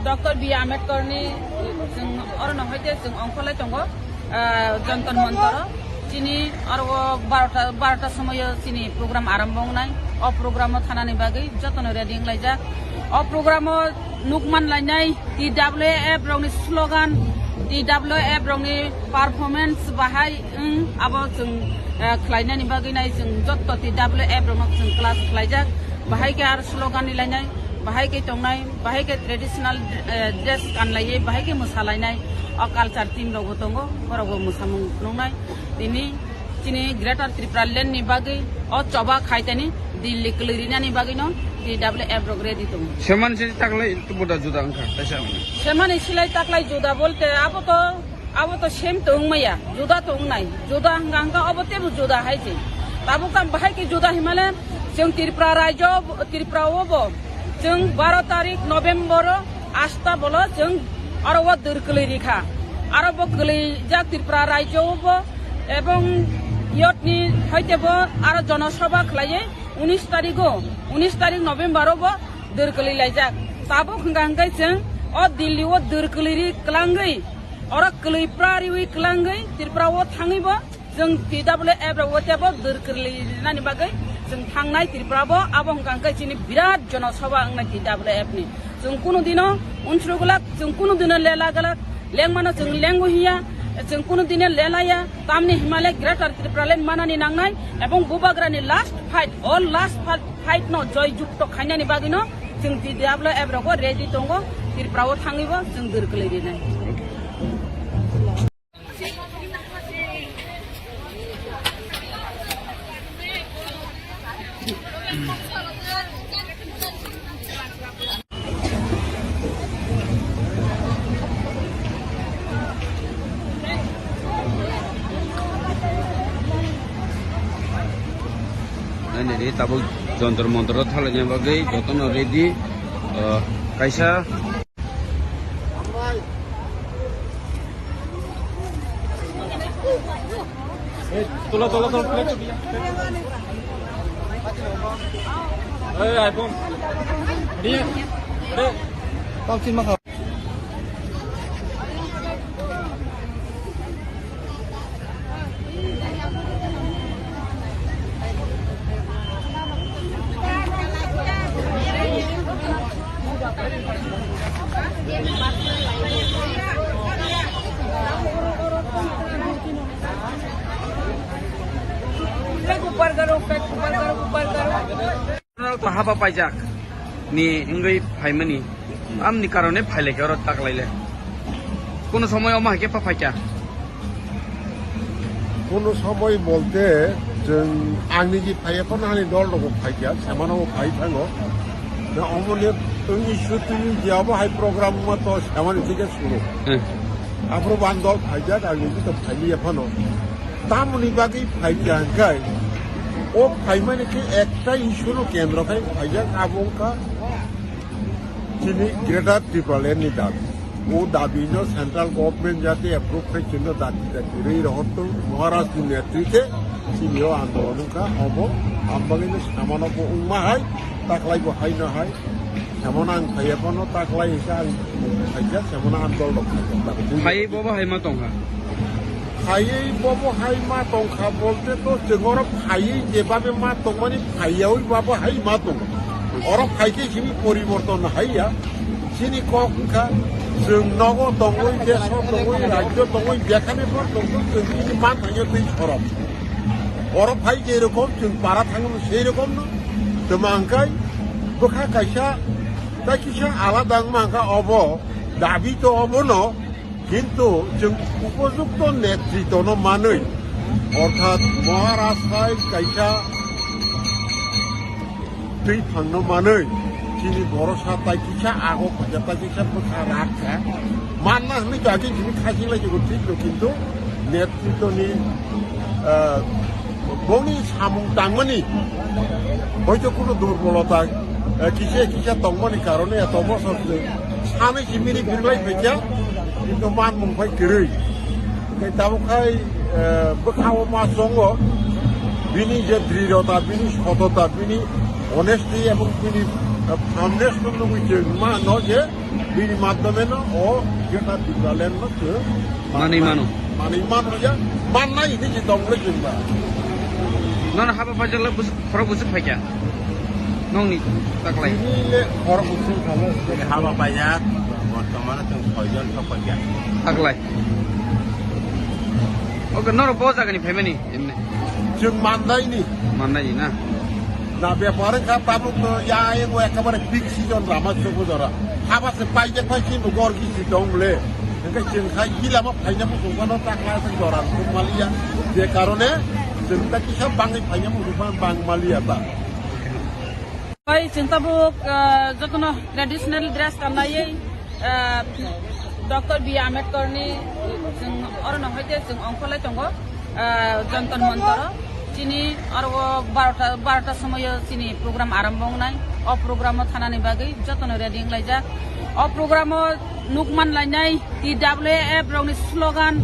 Doctor B Ambedkar ni chwng orono hoite chwng ongkholai tongo, ah, Jantar Mantar o. Chini oro barota, barota somoyo chini program arombo wngnai. O program o thanani bagwi jotono ready wnglaijak. O program o nukman lainai T W F rokni slogan, T W F rokni performance bahai wng, abo chwng, eh, khlainani bagwi nai chwng jotto T W F rokno chwng class khlaijak. Bahai khe aro slogan ni lainai, bahai khe tongnai, bahai khe traditional, eh, dress kanlaiwi, bahai khe mwsalainai. O culture team rokbo tongo, borokbo mwsamung nuknai. Tini chini Greater Tipraland ni bagwi o choba khaitani Delhi kwlwi rinani bagwino T W F rok ready tongo. Semani se taklai buda juda wngkha, kaisa wngkha. Semani silai taklai juda bolte abo to, abo to same to wngmaya, juda to wngnai. Juda hwnkha hwnkha obo teibo juda hai se. Tabuk tamo bahai khe juda hinmale chwng Tripura rajyo, Tripura o bo chwng baro tarik November o asta bolo chwng aro o dwr kwlwi rikha. Aro bo kwlwijak Tripura rajyo o bo ebong yotni hoite bo aro jonosabha khlaiwi unis tarigo, unis tarik November o bo dwr kwlwi laijak. Tabuk hwnkha hwnkhe chwng o Delhi o dwr kwlwi ri kwlangwi, oro kwlwi pra riwi kwlangwi Tripura o thangwi bo chwng T W F rok o teibo dwr kwlwi rinani bagwi chwng thangnai Tripura bo. Abo hwnkha hwnkhe chini birat jonosabha wngnai T W F ni. Chwng kunu dino unsuru glak, chwng kunu dino lela glak, lengmano chwng lengo hiya, chwng kunu dino lelaya, tamni hinmale Greater Tipraland manani nangnai, ebong bubagrani last fight, all last fight, fight no joy jukto khainani bagwino chwng T W F rogo ready tongo, Tripura o thangwibo chwng dwr kwlwi rinai. Nai nai di, tabuk jontor montor o thalaina bagwi jotono ready, ah, kaisa. Tola, tola, tola, plate. Ei, iPhone. Dia. Dek. Tau chin ma kha. Ufek upar karo, ufek upar karo, upar karo. Rok to haba paijak ni wngwi phaimani, amni karone phailaikha oro taklaile. Kono somoy omo hai khe pha phaikha. Kono somoy bolte chwng angni ji phaiya phano ani dol rok phaikha, semano bo phai thango. Na omo le twi su twi je abo hai program ma to semani thike suru. Hmm. Aphuru ban dol phaijak, angni ji to phailiya phano. Tamoni bagwi phaikha hwnkhe, o phaimani khe ekta issue no kendro khai phaijak, abo wngkha chini Greater Tipraland ni dabi. O dabi no central government jate approve khai chwngno dati dati rwi rohortong Maharaj ni netritwe chini o andolon wngkha, obo ang bagwi no samano bo wngma hai, taklai bo hai no hai. Semona ang phaiya phano taklai hwnkhe ang phaikha, semona ang dol rok khaikha. Phaiwi bobo hai ma tongkha? Phaiwi bobo hai ma tongkha bolte to chwng oro phaiwi jebabe ma tongmani phaiyawi babo hai ma tongo. Oro phaikhe simi poriborton haiya. Chini kok wngkha chwng nogo tongwi, deso tongwi, rajyo tongwi, jekhane bo tongthok chwng chini ma thangyo twi sorok. Oro phai je rokom chwng para thango sei rokom no. Twma hwnkhe bwkha kaisa, tai kisa alada wngma hwnkha obo, dabi to obono, kintu chwng upojukto netritono manwi, orthat Maharaj hai kaisa twi phangno manwi, chini borosa tai kisa ago khaja tai kisa bwkha rakha. Manna hwnwi to agi chini khaching lai jagao thik no, kintu netritoni, ah, bongni samung tangmani hoito kuno durbolota, ah, kisa kisa tongmani karone eto bosor se sanwi si mini phirlai phaikha, kintu manmung phai kwrwi. Hwnkhe tabuk khai, eh, bwkhao ma chongo, bini je drirota, bini sotota, bini honesty ebong bini, eh, firmness no nugwi chwng mano je bini madhyome no o Greater Tipraland no chwng manwi mano. Manwi mano ya, mannai hinwi se tongmani chwng ba. Nono haba paijak le bus-, khorok bwswk phaikha? Nokni taklai. Bini le khorok bwswk kha le. Haba paijak, bortomano chwng soijon sok phaikha. Taklai. Oke, norok bo jagani phaimani emne? Chwng Mandaini. Mandaini na? Na bepar wngkha tabuk to ya ego ekebare peak season rama chukujora. Haba se paijak pai chini gorgi si dong le. Hwnkhe chwng khai gilama phaina muchung phano takla se jora sukmaliya. Je karone chwng ta kisa bangwi phaina muchung phano bangmaliya ta. Chwng tabuk, ah, jotono traditional dress kanlaiwi, ah, Doctor B Ambedkar ni chwng orono hoite chwng ongkholai tongo, ah, Jantar Mantar o. Chini oro barota, barota somoio chini program arambo wngnai. O program o thanani bagwi jotono ready wnglaijak. O program o nukman lainai T W F rokni slogan,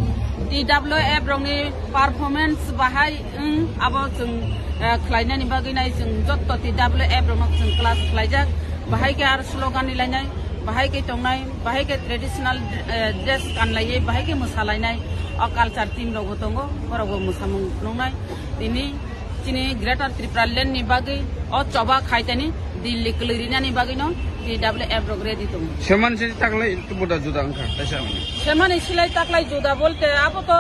T W F rokni performance bahai wng, abo chwng, eh, khlainani bagwi nai chwng jotto T W F rokno chwng class khlaijak, bahai khe aro slogan ni lainai, bahai khe tongnai, bahai khe traditional, eh, dress kanlaiwi, bahai khe mwsalainai, o culture team rokbo tongo, borokbo mwsamung nuknai. Tini chini Greater Tripura Land ni bagwi o choba khaitani Delhi kwlwi rinani bagwino T W F rok ready tongo. Seman se taklai buda juda wngkha, kaisa wngkha. Semani silai taklai juda bolte abo to,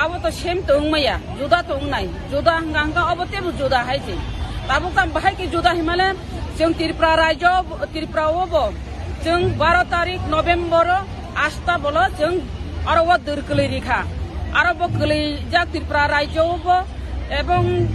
abo to same to wngmaya, juda to wngnai. Juda hwnkha hwnkha obo tebo juda hai se. Tabuk tam bahai khe juda himale chwng Tripura rajyo, Tripura o bo chwng baro tarik November o asta bolo chwng aro o dwr kwlwi rikha. Aro bo kwlwijak Tripura rajyo o bo ebong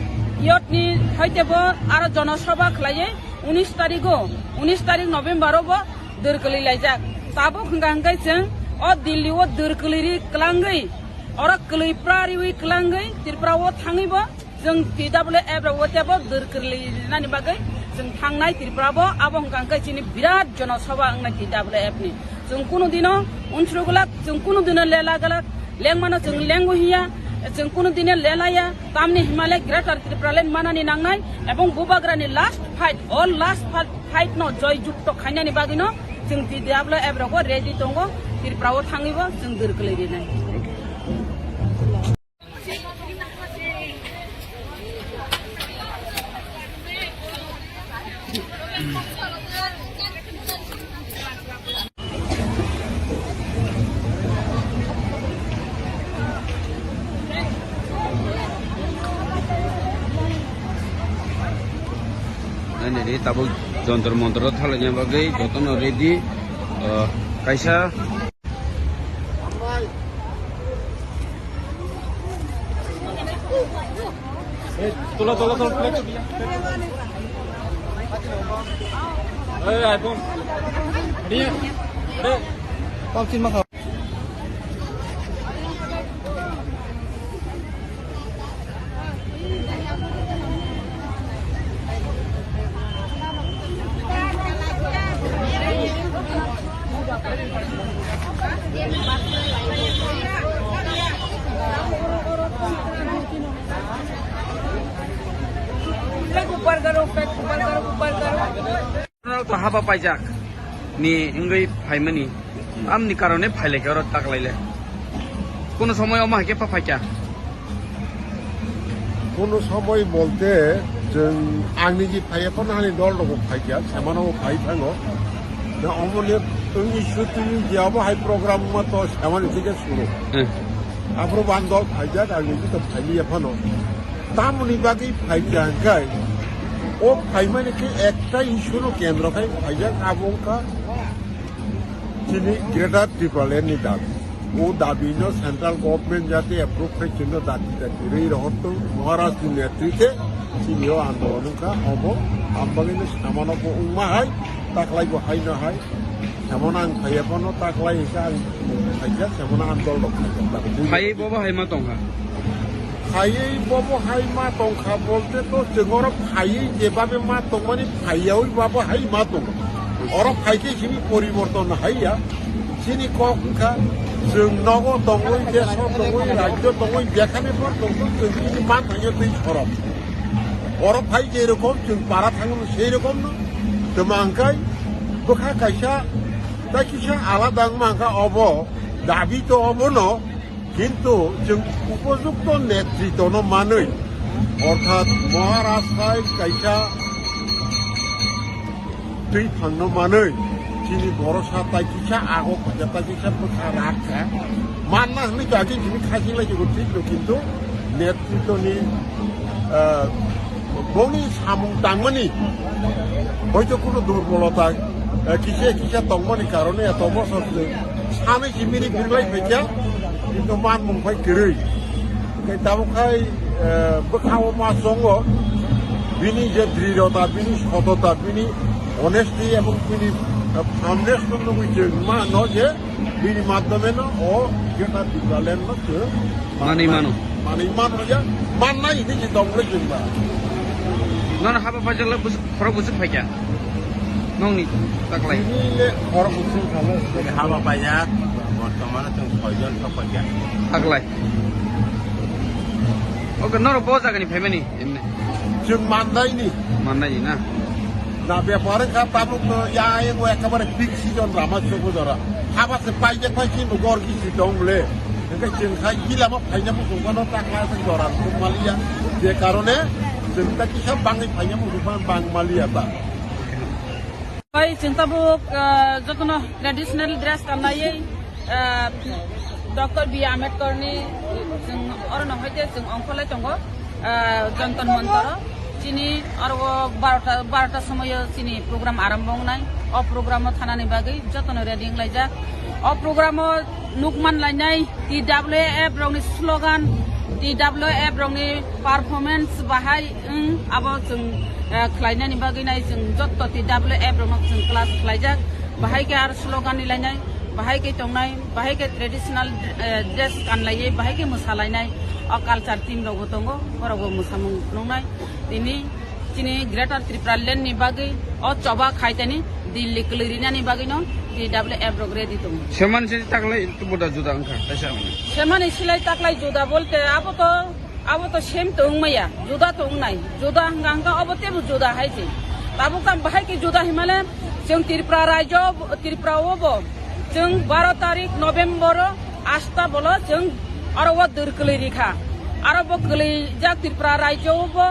yotni hoite bo aro jonosabha khlaiwi unis tarigo, unis tarik November o bo dwr kwlwi laijak. Tabuk hwnkha hwnkhe chwng o Delhi o dwr kwlwi ri kwlangwi, oro kwlwi pra riwi kwlangwi Tripura o thangwi bo chwng T W F rok o tebo dwr kwlwi rinani bagwi chwng thangnai Tripura bo, abo hwnkha hwnkhe chini birat jonosabha wngnai T W F ni. Chwng kunu dino unsuru glak, chwng kunu dino lela glak, lengmano chwng lengo hiya, chwng kunu dino lelaya, tamni himale Greater Tripura Land manani nangnai, ebong bubagrani last fight, all last fight, fight no joy jukto khainani bagwino chwng T W F rogo ready tongo, Tripura o thangwibo chwng dwr kwlwi rinai. Nini tabuk Jantar Mantar o thalaina bagwi jotono ready, ah, kaisa. Tola, tola, tola, plate. Eh, iPhone. Ready? Ready? Flag upar karo, flag upar karo, upar karo. Norok to haba paijak ni wngwi phaimani, amni karone phailaikha oro taklaile. Kuno somoi omo hai khe pha phaikha. Kuno somoi bolte chwng ang niji phaiya phano ani dol rok phaikha, semano bo phai thango. Na omo le wngwi sutwi je obo hai program ma to semani thike suru. Hmm. Aphuru bo ang dol phaijak, ang niji to phailiya phano. Tamoni bagwi phaikha hwnkhe, o phaimani khe ekta issue no kendro khai phaijak, abo wngkha chini Greater Tipraland ni dabi. O dabi no central government jate approve khai chwngno dati dati rwi rohor tong, Maharaj ni netritwe chini o andolon wngkha, obo ang bagwi no samano bo wngma hai, taklai bo hai no hai. Emon ang phaiya phano taklai hwnkhe ang phaijak, emon ang dol rok phaijak. Phaiwi bobo hai ma tongkha? Phaiwi bobo hai ma tongkha bolte to chwng oro phaiwi jebabe ma tongmani phaiyawi babo hai ma tongo. Oro phaikhe simi poriborton haiya. Chini kok wngkha chwng nogo tongwi, deso tongwi, rajyo tongwi, jekhane phan tongthok chwng chini ma thangya twi sorok. Oro phai je rokom chwng para thango sei rokomno. Twma hwnkhe bwkha kaisa, tai kisa alada wngma hwnkha obo, dabi to obono, kintu chwng upojukto netritono manwi, orthat Maharaj hai kaisa twi thangno manwi, chini borosa tai kisa ago khaja tai kisa bwkha rakha. Manna hwnwi to agin simi khasing lai jagw thik no, kintu netritoni, ah, boni samung tangmani hoito kuno durbolota, ah, kisa kisa tongmani karone eto bosor se sanwi simi ni birlai phaikha, kintu manmung phai kwrwi. Tei tabuk khai, ah, bwkha o ma chongo. Bini je drirota, bini sotota, bini honesty ebong bini, eh, foundation nugwi chwng mano je bini madhyome no o Greater Tipraland no chwng manwi mano. Manwi mano ya, mannai hini je tongmole chwng ba. Nono haba paijak le bus-, khorok bwswk phaikha? Nongni taklai. Bini le khorok bwswk khala. Haba paijak, bortomano chwng soijon sok phaikha. Taklai. Oke, norok bo jagani phaimani emne. Chwng mandaini. Mandaini na? Na bepar wngkha tabuk no ya ego ekabare peak season rama chwng bujora. Haba se paijak pai chini gor gisi tong le. Hingke chwng khai gila ma phaina muchung mano ta kha se jora tong maliya. Je karone chwng ta kisa bangwi phaina muchung mano bang maliya ta. Bai chwng tabuk, ah, jotono traditional dress kanlaiwi, ah, Doctor B Ambedkar ni chwng oro no hoite chwng ongkholai tongo, ah, Jantar Mantar o. Chini oro o barota, barota somoio chini program arombo wngnai. O program o thanani bagwi jotono ready wnglaijak. O program o nukman lainai T W F rokni slogan, T W F rokni performance bahai wng, abo chwng, eh, khlainani bagwi nai chwng jotto T W F rokno chwng class khlaijak. Bahai khe aro slogan ni lainai, bahai khe tongnai, bahai khe traditional, eh, dress kanlaiwi, bahai khe mwsalainai. O culture team rokbo tongo, borokbo mwsamung nuknai. Tini chini Greater Tipraland ni bagwi o choba khaitani Delhi kwlwi rinani bagwino T W F rok ready tongo. Semani se taklai buda juda wngkha, kaisa wngkha. Semani silai taklai juda bolte abo to, abo to same to wngmaya, juda to wngnai. Juda hwnkha hwnkha obo tebo juda hai se. Tabuk tam bahai khe juda himale chwng Tripura rajyo, Tripura obo chwng baro tarik November o Asta bolo chwng aro o dwr kwlwi rikha. Aro bo kwlwijak Tripura rajyo o bo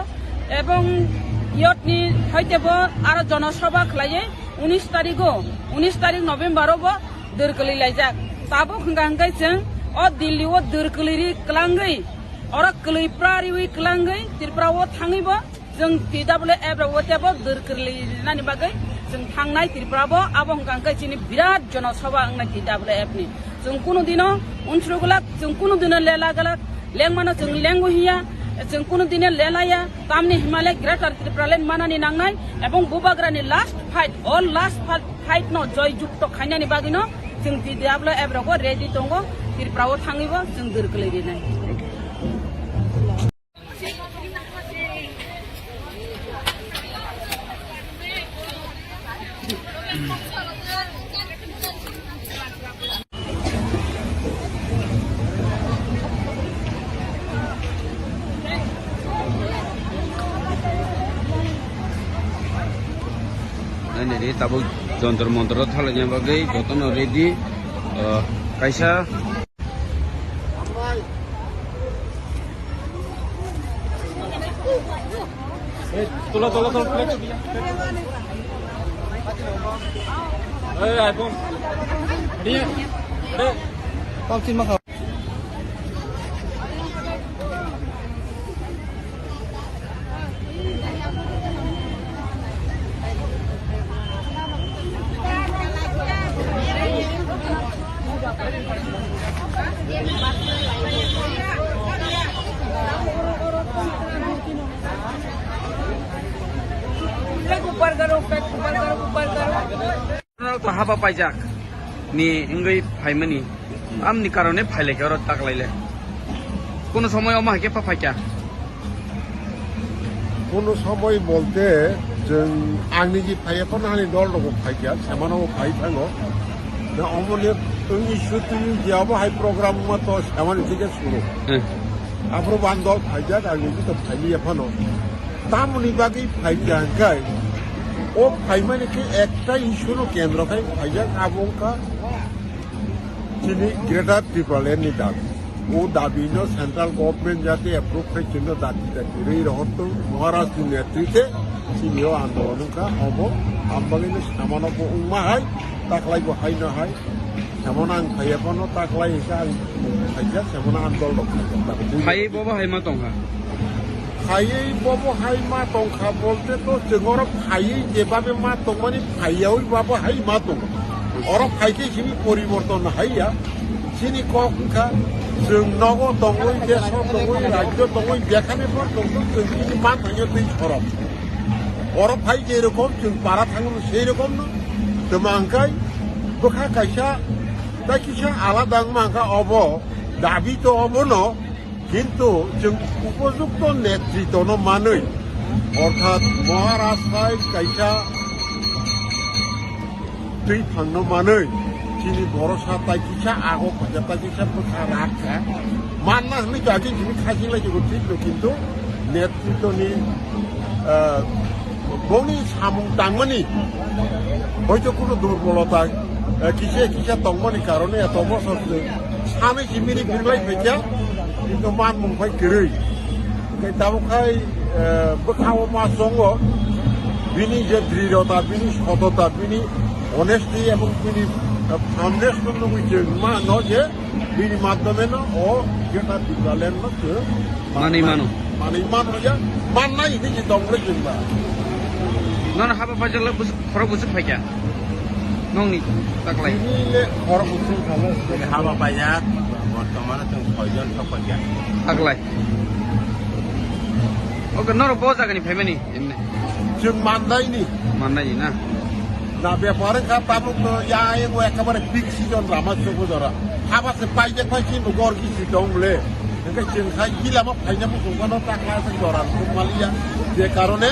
ebong yotni hoite bo aro jonosabha khlaiwi unis tarigo, unis tarik November o bo dwr kwlwi laijak. Tabuk hwnkha hwnkhe chwng o Delhi o dwr kwlwi ri kwlangwi, oro kwlwi pra riwi kwlangwi Tripura o thangwi bo Chwng T W F rok o tebo dwr kwlwi rinani bagwi chwng thangnai Tripura bo, abo hwnkha hwnkhe chini birat jonosabha wngnai T W F ni. Chwng kunu dino unsuru glak, chwng kunu dino lela glak, lengmano chwng lengo hiya, chwng kunu dino lelaya, tamni himale Greater Tipraland manani nangnai, ebong bubagrani last fight, all last fight, fight no joy jukto khainani bagwino chwng T W F rogo ready tongo, Tripura o thangwibo chwng dwr kwlwi rinai. Nini ri tabuk jontor montor o thalaina bagwi jotono ready, ah, kaisa. Tulo, tulo, tulo, plate. Eh, iPhone. Ready? Ready? Pam chin ma kha. ऊपर करो, ऊपर करो, ऊपर करो। Norok to haba paijak ni wngwi phaimani, amni karone phailaikha oro taklaile. Kono somoy omo hai khe pha phaikha. Kono somoy bolte chwng angni ji phaiya phano ani dol rok phaikha, semano phai thango. Na omo le wngwi sutwi je abo hai program ma to semani thike suru. Hmm. Aphuru ban dol phaijak, angni ji to phailiya phano. Tamoni bagwi phaikha hwnkhe, o phaimani khe ekta issue no kendro khai phaijak, abo wngkha chini Greater Tipraland ni dabi. O dabi no central government jate approve khai chwngno dati dati rwi rohor tong Maharaj ni netritwe chini o andolon wngkha, obo ang bagwi no samano bo wngma hai, taklai bo hai no hai. Semana ang phaiya phano taklai hwnkhe ang phaikha, semana ang dol rok phaikha. Phaiwi bobo hai ma tongkha? Phaiwi bobo hai ma tongkha bolte to chwng oro phaiwi jebabe ma tongmani phaiyawi babo hai ma tongo. Oro phaikhe simi poriborton haiya. Chini kok wngkha chwng nogo tongwi, deso tongwi, rajyo tongwi, jekhane bo tongthok chwng chini ma thangyo twi sorok. Oro phai je rokom chwng para thangno sei rokomno. Tamo hwnkhai bwkha kaisa tai kisa alada wngma hwnkhai obo dabi to obono, kintu chwng upojukto netritono manwi, orthat Maharaj hai kaisa twi phangno manwi chini borosa tai kisa ago khaja tai kisa bwkha rak kha. Manna hwnwi to ati chini khajilai jugo thik no, kintu netritoni, ah, bongni samung tangmani hoito kuno durbolota, ah, kisa kisa tongmani karone eto bosor se sanwi si mini birlai phaikha, kintu manmung phai kwrwi. Hwnkhe tabuk khai, eh, bwkhao ma chongo, bini je drirota, bini sotota, bini honesty ebong bini, eh, firmness no nugwi chwng mano je bini madhyome no o Greater Tipraland no chwng manwi mano. Manwi mano ya, mannai hinwi se tongmani chwng ba. Nono haba paijak le bus-, khorok bwswk phaikha? Nongni taklai. Bini le khorok bwswk khala. Haba paijak, bortomano chwng soijon thok paikha. Taklai. Oke, norok bo jagani phaimani, emne? Chwng Mandaini. Mandaini na? Na, bepar wngkha tabuk no ya ego ekabare peak season rama chukbo jora. Haba se paijak pai chini gor kisi tong le. Hwnkhe chwng khai gilama phaina muchung phano takla se jora thum maliya. Je karone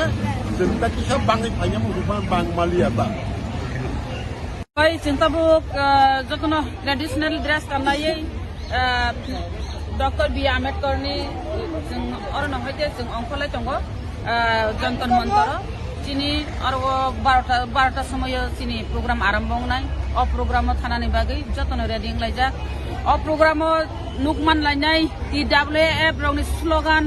chwng ta kisa bangwi phaina muchung phano bang maliya ta. Bai, chwng tabuk, ah, jotono traditional dress kanlaiwi, ah, Doctor B Ambedkar ni chwng orono hoite chwng ongkholai tongo, ah, Jantar Mantar o. Chini oro barota, barota somoyo chini program arambo wngnai. O program o thanani bagwi jotono ready wnglaijak. O program o nukman lainai T W F rokni slogan,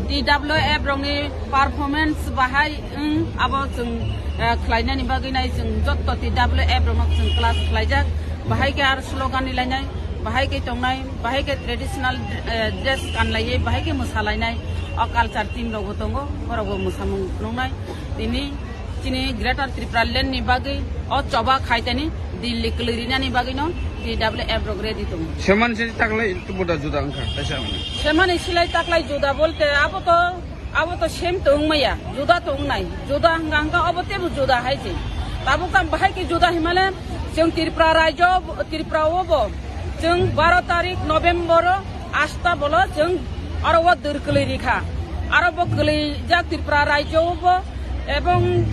T W F rokni performance bahai wng, abo chwng, eh, khlainani bagwi nai chwng jotto T W F rokno chwng class khlaijak. Bahai khe aro slogan ni lainai, bahai khe tongnai, bahai khe traditional, eh, dress kanlaiwi, bahai khe mwsalainai. O culture team rokbo tongo, borokbo mwsamung phunuknai. Tini chini Greater Tipraland ni bagwi o choba khaitani Delhi kwlwi rinani bagwino T W F rok ready tongo. Semani se taklai buda juda wngkha, kaisa wngkha. Semani silai taklai juda bolte abo to, abo to same to wngmaya, juda to wngnai. Juda hwnkha hwnkha obo teibo juda hai se. Tabuk tam bahai khe juda himale chwng Tripura rajyo, Tripura o bo chwng baro tarik November o asta bolo chwng aro o dwr kwlwi rikha. Aro bo kwlwijak Tripura rajyo o bo ebong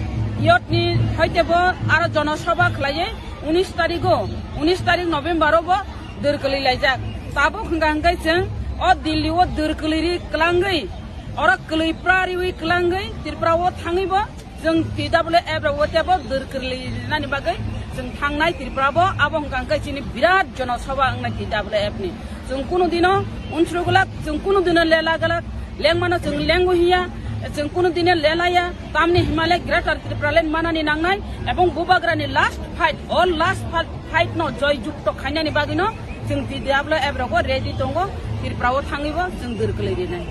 yotni hoite bo aro jonosabha khlaiwi unis tarigo, unis tarik November o bo dwr kwlwi laijak. Tabuk hwnkha hwnkhe chwng o Delhi o dwr kwlwi ri kwlangwi, oro kwlwi pra riwi kwlangwi Tripura o thangwi bo chwng T W F rok o teibo dwr kwlwi rinani bagwi chwng thangnai Tripura bo, abo hwnkha hwnkhe chini birat jonosabha wngnai T W F ni. Chwng kunu dino unsuru glak, chwng kunu dino lela glak, lengmano chwng lengo hiya, chwng kunu dino lelaya, tamni himale Greater Tipraland manani nangnai, ebong bubagrani last fight, all last fight, fight no joy jukto khainani bagwino chwng T W F rogo ready tongo, Tripura o thangwibo chwng dwr kwlwi rinai.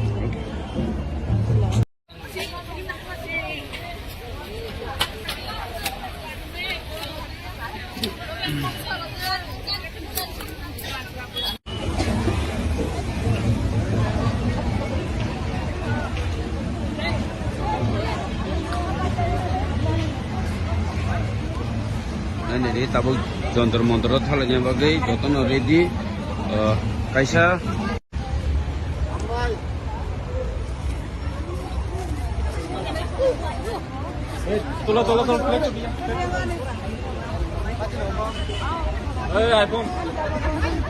Nai nai di, tabuk Jantar Mantar o thalaina bagwi jotono ready, ah, kaisa. Tulo, tulo, tulo, plate. Eh, iPhone.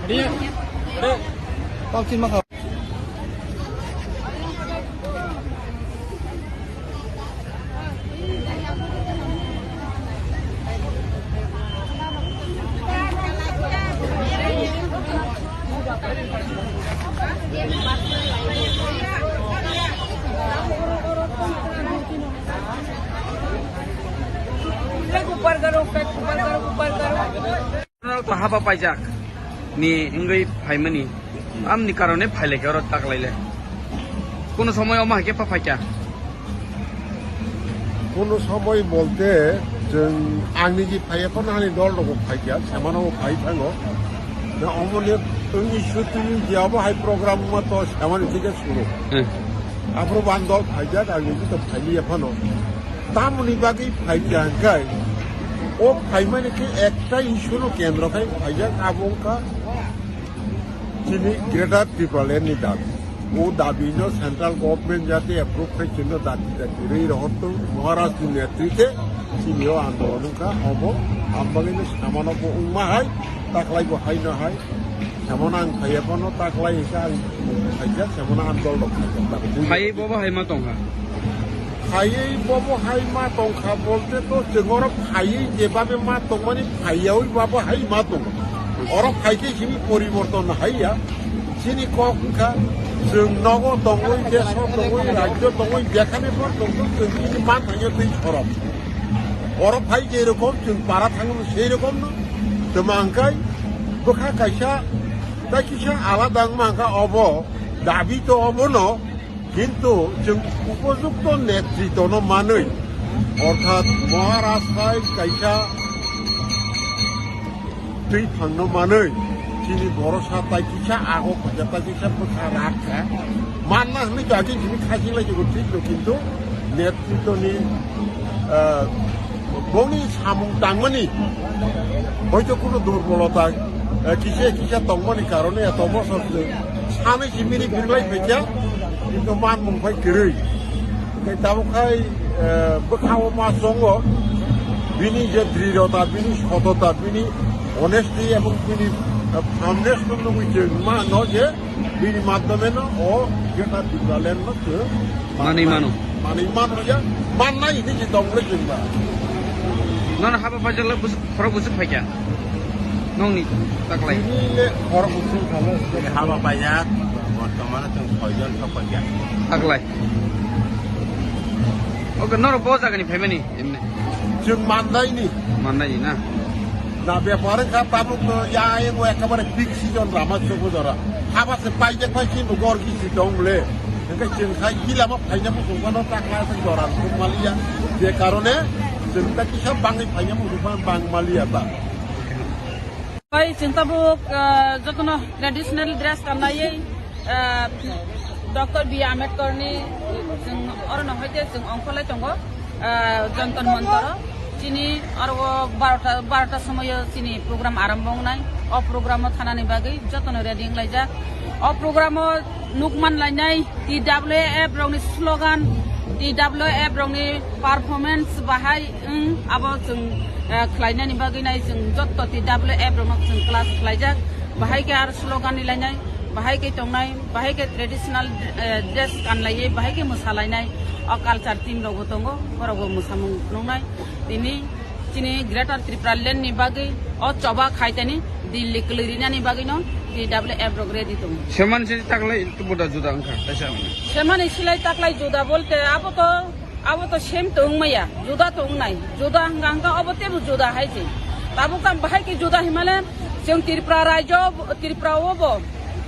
Dia. Eh. Pau chin ma kha. Ufar karo, ufar karo, ufar karo. Norok to haba paijak ni wngwi phaimani, amni karone phailaikha oro taklaile. Kuno somoy omo hai khe pha phaikha. Kuno somoy bolte chwng ang niji phaiya phano ani dol rok phaikha, samano phai thango. Na omoni wngwi sutwi je obo hai program ma to samani thike suru. Hmm. Aphuru ban dol phaijak, ang niji to phailiya phano. Tamoni bagwi phaikha hwnkhe, o phaimani khe ekta issue no kendro khai phaijak, abo wngkha chini Greater Tipraland ni dabi. O dabi no central government jate approve khai chwngno dati dati rwi rohor tong, Maharaj ni netrite chini o andolon wngkha, obo ang bagwi no samano bo wngma hai, taklai bo hai no hai. Samano ang phaiya phano taklai hwnkhe ang phaijak, samano ang dol rok khaijak. Phaiwi bobo hai ma tongkha? Phaiwi bobo hai ma tongkha bolte to chwng oro phaiwi jebabe ma tongmani phaiyawi babo hai ma tongo. Oro phaikhe simi poriborton haiya. Chini kok wngkha chwng nogo tongwi, deso tongwi, rajyo tongwi, jekhane bo tongthok chwng chini manthangya twi sorok. Oro phai je rokom chwng para thangno sei rokomno twma hwnkhe bwkha kaisa tei kisa alada wngma hwnkhe obo dabi to obono, kintu chwng upojukto netritono manwi, orthat Maharaj hai kaisa twi thangno manwi chini borosa tai kisa ago khaja tai kisa bwkha rakha manna hwnwi kaki simi khaching lai jagw thik no, kintu netrito ni, ah, bongni samung tangmani hoito kuno durbolota, ah, kisa kisa tongmani karone eto bosor se sanwi simini birlai phaikha, kintu manmung phai kwrwi. Tei tabuk hai, eh, bwkhao ma chongo, bini je drirota, bini sotota, bini honesty ebong bini, eh, firmness no nugwi chwng mano je bini madhyome no o Greater Tipraland no chwng manwi mano. Manwi mano ya, mannai hinwi je tongmani chwng ba. Nono haba paijak le bus-, khorok busuk phaikha. Nongni taklai. Bini le khorok busuk khala. Haba paijak, bortomano chwng soijon sok phaikha. Taklai. Oke, norok bo jagani phaimani emne? Chwng Mandaini. Mandaini na? Na bepar wngkha tabuk to ya ego ekabare peak season rama chukudora. Haba se paijak pai chini gor gisi tong bole. Hwnkhe chwng khai gila ma phaina muchung phano ta kha se jora thum maliya. Je karone chwng ta kisa bangwi phaina muchung phano bang maliya ta. Bai chwng tabuk, ah, jotono traditional dress kanlaiwi, ah, Doctor B Ambedkar ni chwng orono hoite chwng ongkholai tongo, ah, Jantar Mantar o. Chini oro barota, barota somoio chini program arombo wngnai. O program o thanani bagwi jotono ready wnglaijak. O program o nukman lainai T W F rokni slogan, T W F rokni performance bahai wng, abo chwng, eh, khlainani bagwi nai chwng jotto T W F rokno chwng class khlaijak, bahai khe aro slogan ni lainai, bahai khe tongnai, bahai khe traditional, eh, dress kanlaiwi, bahai khe mwsalainai, o culture team rokbo tongo, borokbo mwsamung nuknai. Tini chini Greater Tipraland ni bagwi o choba khaitani Delhi kwlwi rinani bagwino T W F rok ready tongo. Seman se taklai buda juda wngkha, kaisa wngkha. Semani silai taklai juda bolte abo to, abo to same to wngmaya, juda to wngnai. Juda hwnkha hwnkha obo tebo juda hai se. Tabuk tam bahai khe juda himale chwng Tripura rajyo, Tripura o bo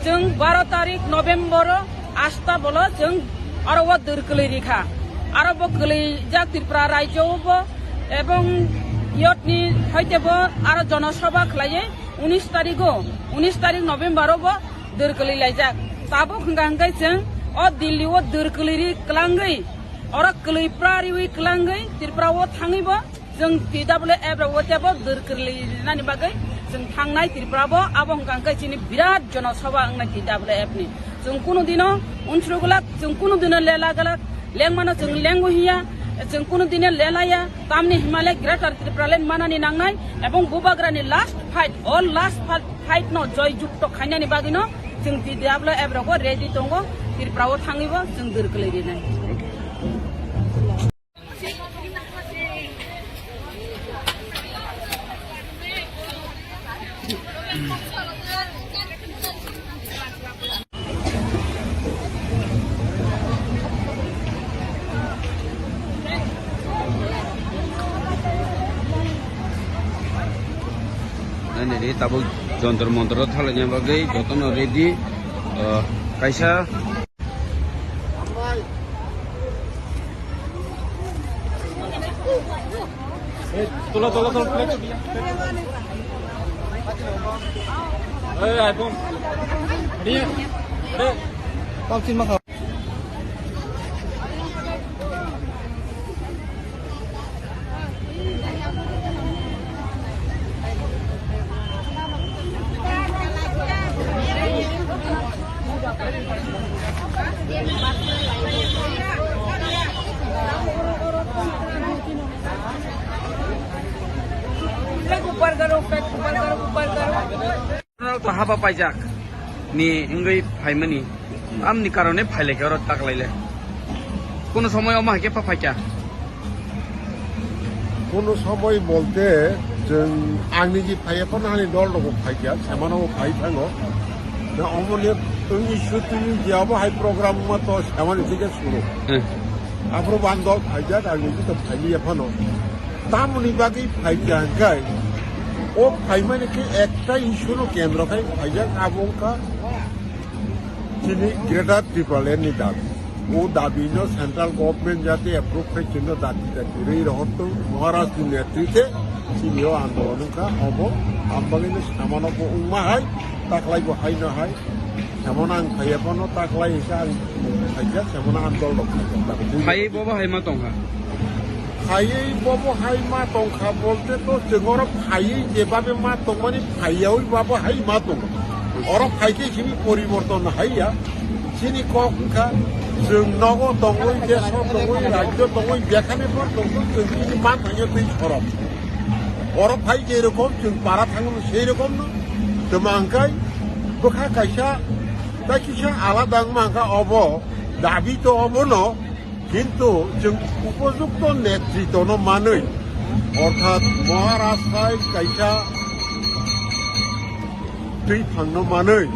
chwng baro tarik November o asta bolo chwng aro o dwr kwlwi rikha. Aro bo kwlwijak Tripura rajyo o bo ebong yotni hoite bo aro jonosabha khlaiwi unis tarigo, unis tarik November o bo dwr kwlwi laijak. Tabuk hwnkha hwnkhe chwng o Delhi o dwr kwlwi ri kwlangwi, oro kwlwi pra riwi kwlangwi Tripura o thangwi bo chwng T W F rok o tebo dwr kwlwi rinani bagwi chwng thangnai Tripura bo, abo hwnkha hwnkhe chini birat jonosabha wngnai T W F ni. Chwng kunu dino unsuru glak, chwng kunu dino lela glak, lengmano chwng lengo hiya, chwng kunu dino lelaya, tamni himale Greater Tipraland manani nangnai, ebong bubagrani last fight, all last fight, fight no joy jukto khainani bagwino chwng T W F rogo ready tongo, Tripura o thangwibo chwng dwr kwlwi rinai. Nini tabuk Jantar Mantar o thalaina bagwi jotono ready, ah, kaisa. Tolo, tolo, tolo, plate. Eh, iPhone. Ini. Eh. Kau cin makan. Norok to haba paijak ni wngwi phaimani, amni karone phailaikha oro taklaile. Kono somoy omo hai khe pha phaikha. Kono somoy bolte chwng ang niji phaiya phano ani dol rok bo phaikha, semano bo phai thango. Na omo le wngwi sutwi je abo hai program ma to semani thike suru. Hmm. Aphuru bo ang dol phaijak, ang niji to phailiya phano. Tamoni bagwi phaikha hwnkhe, o phaimani khe ekta issue no kendro khai phaijak, abo wngkha chini Greater Tipraland ni dabi. O dabi no central government jate approve khai chwngno dati dati rwi rohortong Maharaj ni netritwe chini o andolon wngkha, obo ang bagwi no samano bo wngma hai, taklai bo hai no hai. Semano ang phaiya phano taklai hwnkhe ang phaikha, semano ang dol rok phaikha. Phaiwi bobo hai ma tongkha? Phaiwi bobo hai ma tongkha bolte to chwng oro phaiwi jebabe ma tongmani phaiyawi babo hai ma tongo. Oro phaikhe simi poriborton haiya. Chini kok wngkha chwng nogo tongwi, deso tongwi, rajyo tongwi, jekhane phan tongthok chwng chini ma thangyo twi sorok. Oro phai je rokom chwng para thango sei rokom no. Tamo hwnkhe bwkha kaisa, tai kisa alada wngma hwnkha obo, dabi to obono, kintu chwng upojukto netritwno manwi, orthat Maharaj hai kaisa twi phangno manwi,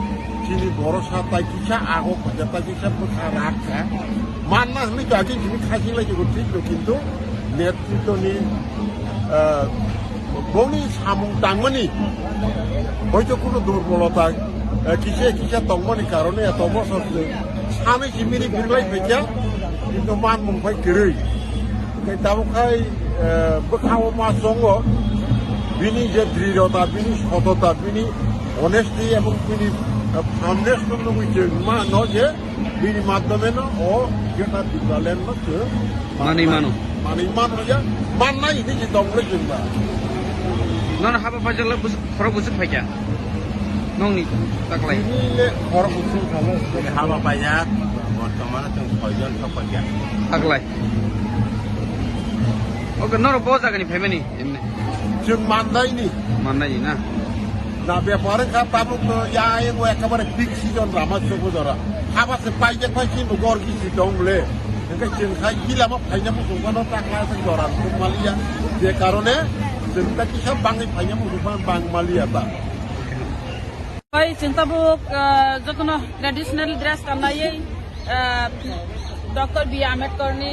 chini borosa tai kisa ago khaja tai kisa bwkha rakha. Manna hwnwi to agi chini khasi lai jugo thik no, kintu netritwni, ah, bongni samung tangmani hoito kuno durbolota, eh, kisa kisa tongmani karone eto bosor se sanwi simi ri birlai phaikha, kintu manmung phai kwrwi. Hwnkhe tabuk khai, eh, bwkhao ma chongo, bini je drirota, bini sotota, bini honesty ebong bini, eh, firmness no nugwi chwng mano je bini madhyome no o Greater Tipraland no chwng manwi mano. Manwi mano ya, mannai hinwi je tongmole chwng ba. Nono haba paijak le bus-, khorok busuk phaikha. Nongni taklai. Bini le khorok busuk khala. Haba paijak, bortomano chwng soijon sok paikha. Taklai. Oke, norok bo jagani phaimani emne? Chwng Mandaini. Mandaini na? Na bepar wngkha tabuk no ya ego ekabare peak season rama chukujora. Haba se paijak pai chini gor gisi dong le. Hwnkhe chwng khai gilama phaina muchung phano takla se jora tuk maliya. Je karone chwng ta kisa bangwi phaina muchung phano bang maliya ta. Oi, chwng tabuk, ah, jotono traditional dress kanlaiwi, ah, Doctor B R Ambedkar ni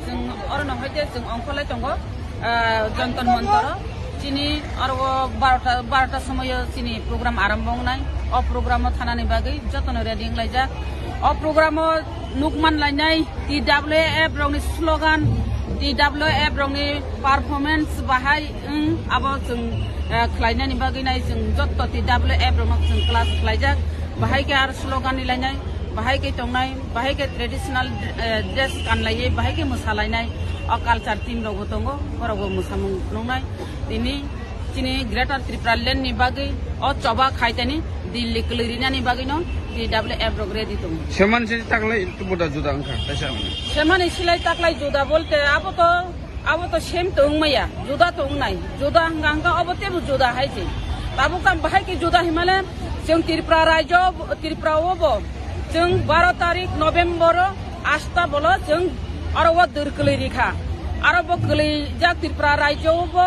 chwng orono hoite chwng ongkholai tongo, ah, Jantar Mantar o. Chini oro barota, barota somoyo chini program arambo wngnai. O program o thanani bagwi jotono ready wnglaijak. O program o nukman lainai T W F rokni slogan, T W F rokni performance bahai wng, abo chwng, eh, khlainani bagwi nai chwng jotto T W F rokno chwng class khlaijak, bahai khe aro slogan rilainai, bahai khe tongnai, bahai khe traditional, eh, dress kanlaiwi, bahai khe mwsalainai, o culture team rokbo tongo, borokbo mwsamung nuknai. Tini chini Greater Tipraland ni bagwi o choba khaitani Delhi kwlwi rinani bagwino T W F rok ready tongo. Semani se taklai buda juda wngkha, kaisa wngkha. Semani silai taklai juda bolte abo to, abo to same to wngmaya, juda to wngnai. Juda hwnkha hwnkha obo teibo juda hai se. Tabuk tam bahai khe juda himale chwng Tripura rajyo, Tripura o bo chwng baro tarik November o asta bolo chwng aro o dwr kwlwi rikha. Aro bo kwlwijak Tripura rajyo o bo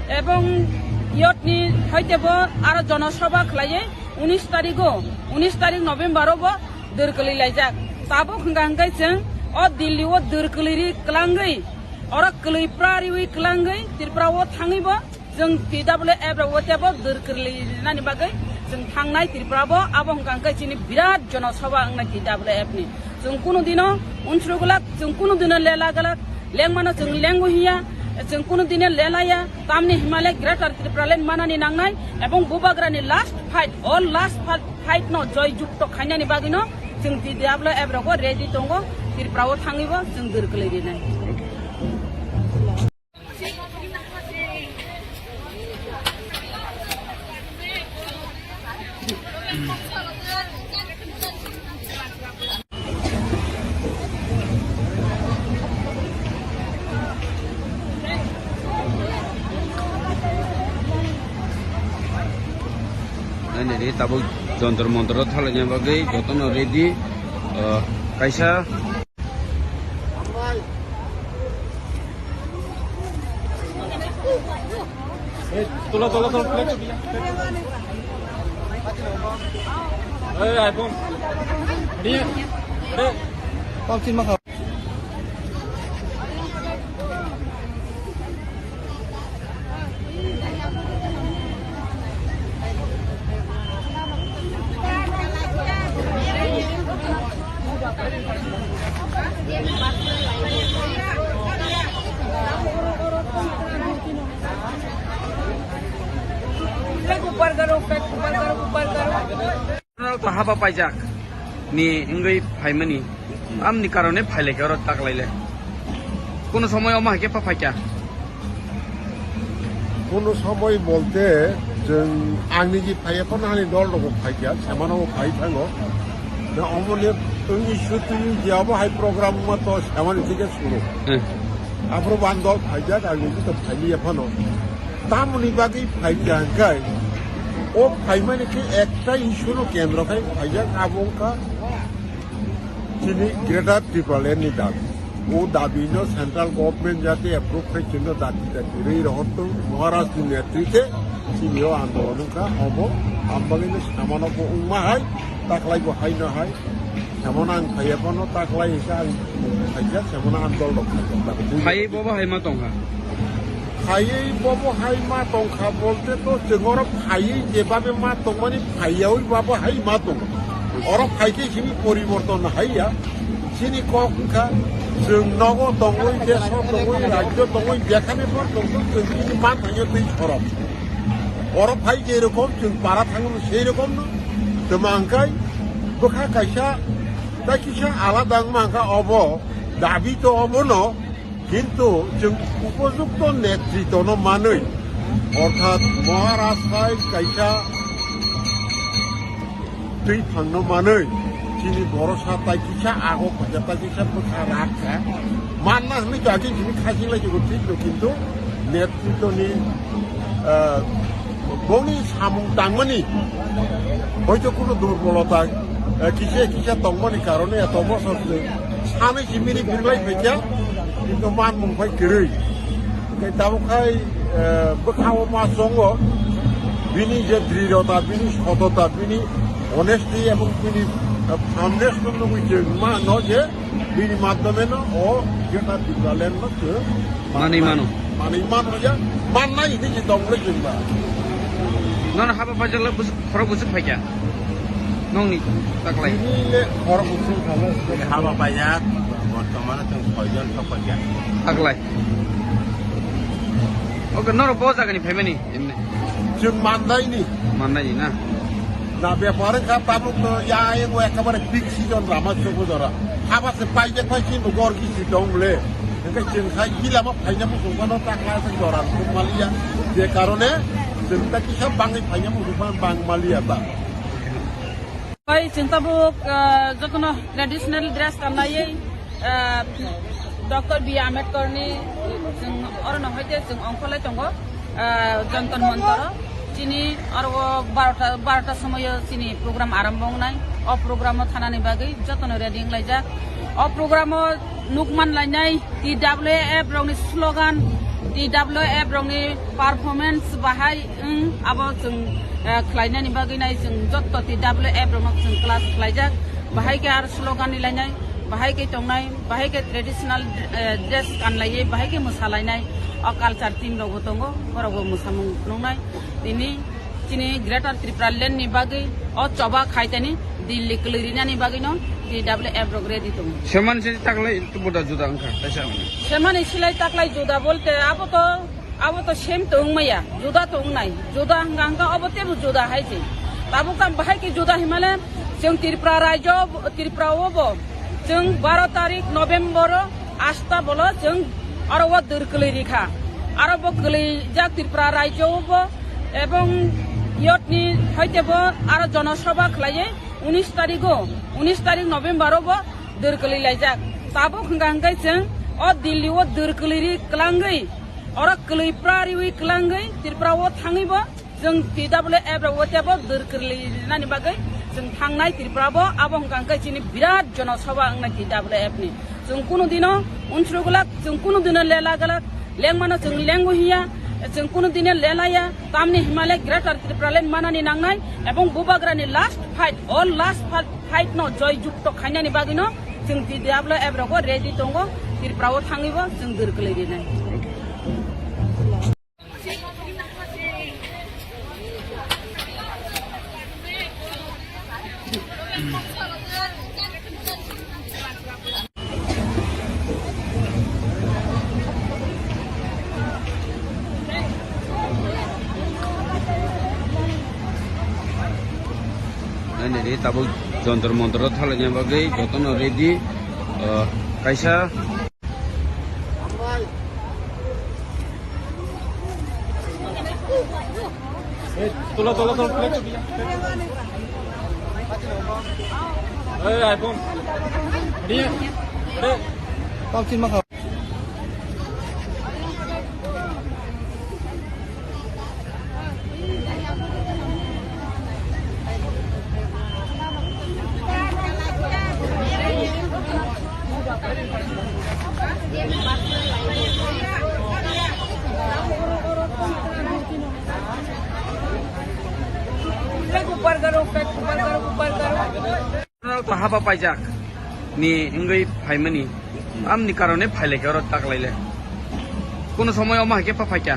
ebong yotni hoite bo aro jonosabha khlaiwi unis tarigo, unis tarik November o bo dwr kwlwi laijak. Tabuk hwnkha hwnkhe chwng o Delhi o dwr kwlwi ri kwlangwi oro kwlwi pra riwi kwlangwi Tripura o thangwi bo chwng T W F rok o teibo dwr kwlwi rinani bagwi chwng thangnai Tripura bo, abo hwnkha hwnkhe chini birat jonosabha wngnai T W F ni. Chwng kunu dino unsuru glak, chwng kunu dino lela glak, lengmano chwng lengo hiya, chwng kunu dino lelaya, tamni himale Greater Tipraland manani nangnai, ebong bubagrani last fight, all last fight, fight no joy jukto khainani bagwino chwng T W F rogo ready tongo, Tripura o thangwibo chwng dwr kwlwi rinai. Nini tabuk jontor montor o thalaina bagwi jotono ready, ah, kaisa. Hey, tola, tola, tola, plate. Hey, iPhone. Ready? Ready? Ufar karo, ufar karo, ufar karo. Norok to haba paijak ni wngwi phaimani, amni karone phailaikha oro taklaile. Kuno somoy omo hai khe pha phaikha. Kuno somoy bolte chwng ang niji phaiya phano ani dol rok phaikha, semano bo phai thango. Na omo le wngwi sutwi je obo hai program ma to semani thike suru. Hmm. Aphuru ban dol phaijak, ang niji to phailiya phano. Tamoni bagwi phaikha hwnkhe, o phaimani khe ekta issue no kendro khai phaijak, abo wngkha chini Greater Tipraland ni dabi. O dabi no central government jate approve khai chwngno dati dati rwi rohor tong, Maharaj ni netrite chini o andolon wngkha, obo ambagwi no samano bo wngma hai, taklai bo hai no hai. Semano ang phaiya phano taklai hwnkhe ang phaijak, semano ang dol rok khaijak. Phaiwi bobo hai ma tongkha? Phaiwi bobo hai ma tongkha bolte to chwng oro phaiwi jebabe ma tongmani phaiyawi babo hai ma tongo. Oro phaikhe simi poriborton haiya. Chini kok wngkha chwng nogo tongwi, deso tongwi, rajyo tongwi, jekhane por tongthok chwng chini ma thangyo twi sorok. Oro phai je rokom chwng para thango sei rokom no. Twma hwnkhe bwkha kaisa, tai kisa alada wngma hwnkha obo, dabi to obono, kintu chwng upojukto netritono manwi, orthat Maharaj hai kaisa twi phangno manwi, chini borosa tai kisa ago khaja, tai kisa bwkha rak kha. Manna hwnwi to agin simi khajing lai jugo thik no, kintu netrito ni, ah, bongni samung tangmani hoito kuno durbolota, ah, kisa kisa tongmani karone eto bosor se sanwi simi ni birlai phaikha, kintu manmung phai kwrwi. Hwnkhe tabuk khai, eh, bwkhao ma chongo, bini je drirota, bini sotota, bini honesty ebong bini, eh, firmness no nugwi chwng mano je bini madhyome no o Greater Tipraland no chwng manwi mano. Manwi mano ya, mannai hinwi je tongmani chwng ba. Nono haba paijak le bus-, khorok busuk phaikha. Nongni taklai. Bini le khorok busuk khala. Haba paijak, bortomano chwng soijon sok phaikha. Taklai. Oke, norok bo jagani phaimani emne? Chwng Mandaini. Mandaini na? Na bepar wngkha tabuk to ya ego ekabare peak season rama chukudora. Haba se paijak pai chini gor kisi tong le. Hwnkhe chwng khai gila ma phaina muchung phano ta kha se jora rwk maliya. Je karone chwng ta kisa bangwi phaina muchung phano bang maliya ta. Bai chwng tabuk, ah, jotono traditional dress kanlaiwi, ah, Doctor B Ambedkar ni chwng orono hoite chwng ongkholai tongo, ah, Jantar Mantar o. Chini oro barota, barota somoyo chini program arombo wngnai. O program o thanani bagwi jotono ready wnglaijak. O program o nukman lainai T W F rokni slogan, T W F rokni performance bahai wng, abo chwng, eh, khlainani bagwi nai chwng jotto T W F rokno chwng class khlaijak, bahai khe aro slogan ni lainai, bahai khe tongnai, bahai khe traditional, eh, dress kanlaiwi, bahai khe mwsalainai, o culture team rokbo tongo, borokbo mwsamung nuknai. Tini Chini Greater Tipraland ni bagwi o choba khaitani Delhi kwlwi rinani bagwino T W F rok ready tongo. Semani se taklai buda juda wngkha, kaisa wngkha. Semani silai taklai juda bolte abo to, abo to same to wngmaya, juda to wngnai. Juda hwnkha hwnkha obo tebo juda hai se. Tabuk tamo bahai khe juda himale chwng Tripura rajyo, Tripura o bo chwng baro tarik November o asta bolo chwng aro o dwr kwlwi rikha. Aro bo kwlwijak Tripura rajyo o bo ebong yotni hoite bo aro jonosabha khlaiwi unis tarigo, unis tarik November o bo dwr kwlwi laijak. Tabuk hwnkha hwnkhe chwng o Delhi o dwr kwlwi ri kwlangwi, oro kwlwi pra riwi kwlangwi Tripura o thangwi bo Chwng T W F rok o tebo dwr kwrwi rinani bagwi chwng thangnai Tripura bo, abo hwnkha hwnkhe chini birat jonosabha wngnai T W F ni. Chwng kunu dino unsuru glak, chwng kunu dino lela glak, lengmano chwng lengo hiya, chwng kunu dino lelaya, tamni himale Greater Tripura Land manani nangnai, ebong bubagrani last fight, all last fight, fight no joy jukto khainani bagwino chwng T W F rogo ready tongo, Tripura o thangwibo chwng dwr kwlwi rinai. Nai nai di, tabuk jontor montor o thalaina bagwi jotono ready, ah, kaisa. Tola, tola, tola, tola. Ei, iPhone. Ready? Ready? Leg upar karo, pet upar karo, upar karo. Norok to haba paijak ni wngwi phaimani, amni karone phailaikha oro taklaile. Kono somoy omo hai khe pha phaikha.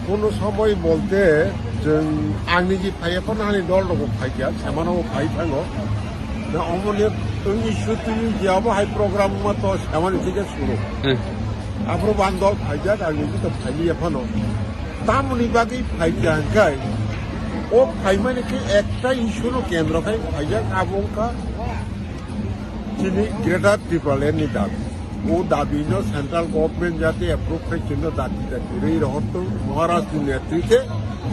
Kono somoy bolte chwng angni ji phaiya phano ani dol rok bo phaikha, semano bo phai thango. Na omo le wngwi sutwi je abo hai program ma to semani thike suru. Hmm. Aphuru ban dol phaijak, angni ji to phailiya phano. Tamoni bagwi phaikha hwnkhe, o phaimani khe ekta issue no kendro khai phaijak, abo wngkha chini Greater Tipraland ni dabi. O dabi no central government jate approve khai chwngno dati dati rwi rohor tong, Maharaj ni netrite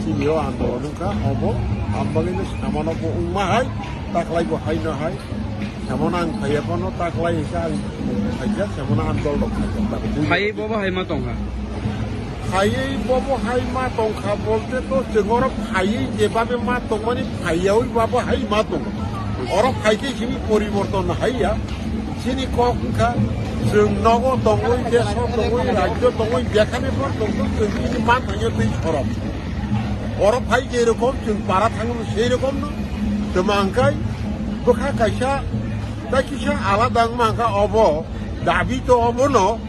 chini o andolon wngkha, obo ang bagwi no samano bo wngma hai, taklai bo hai no hai. Semano ang phaiya phano taklai hwnkhe ang phaijak, semano ang dol rok phaijak. Phaiwi bobo hai ma tongkha? Phaiwi bobo hai ma tongkha bolte to chwng oro phaiwi jebabe ma tongmani phaiyawi bobo hai ma tongo. Oro phaikhe sini poriborton haiya. Sini kok wngkha chwng nogo tongwi, deso tongwi, rajyo tongwi, bekhani por tongwi chwng sini ma thangyo twi sorok. Oro phai je rokom chwng para thangwi sei rokom no. Tamo hwnkhe bwkha kaisa, tai kisa alada wngma hwnkha obo, dabi to obono,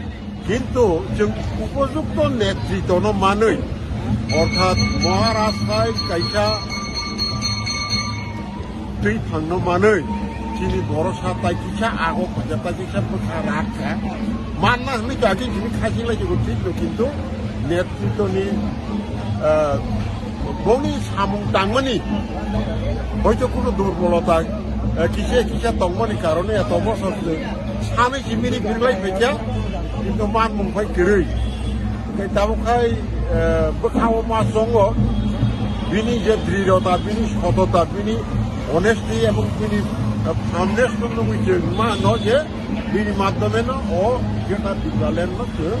kintu chwng upojukto netritono manwi, orthat Maharaj hai kaisa twi phangno manwi, chini borosa tai kisa ago khaja, tai kisa bwkha rak kha. Manna hwnwi to agi chini khajilai jugo thik no, kintu netritoni, ah, boni samung tangmani hoito kuno durbolota, ah, kisa kisa tongmani karone eto bosor se sanwi simini birlai phaikha, kintu manmung phai kwrwi. Hwnkhe tabuk khai, eh, bwkhao ma chongo, bini je drirota, bini sotota, bini honesty ebong bini, eh, firmness no nugwi chwng mano je bini madhyome no o Greater Tipraland no chwng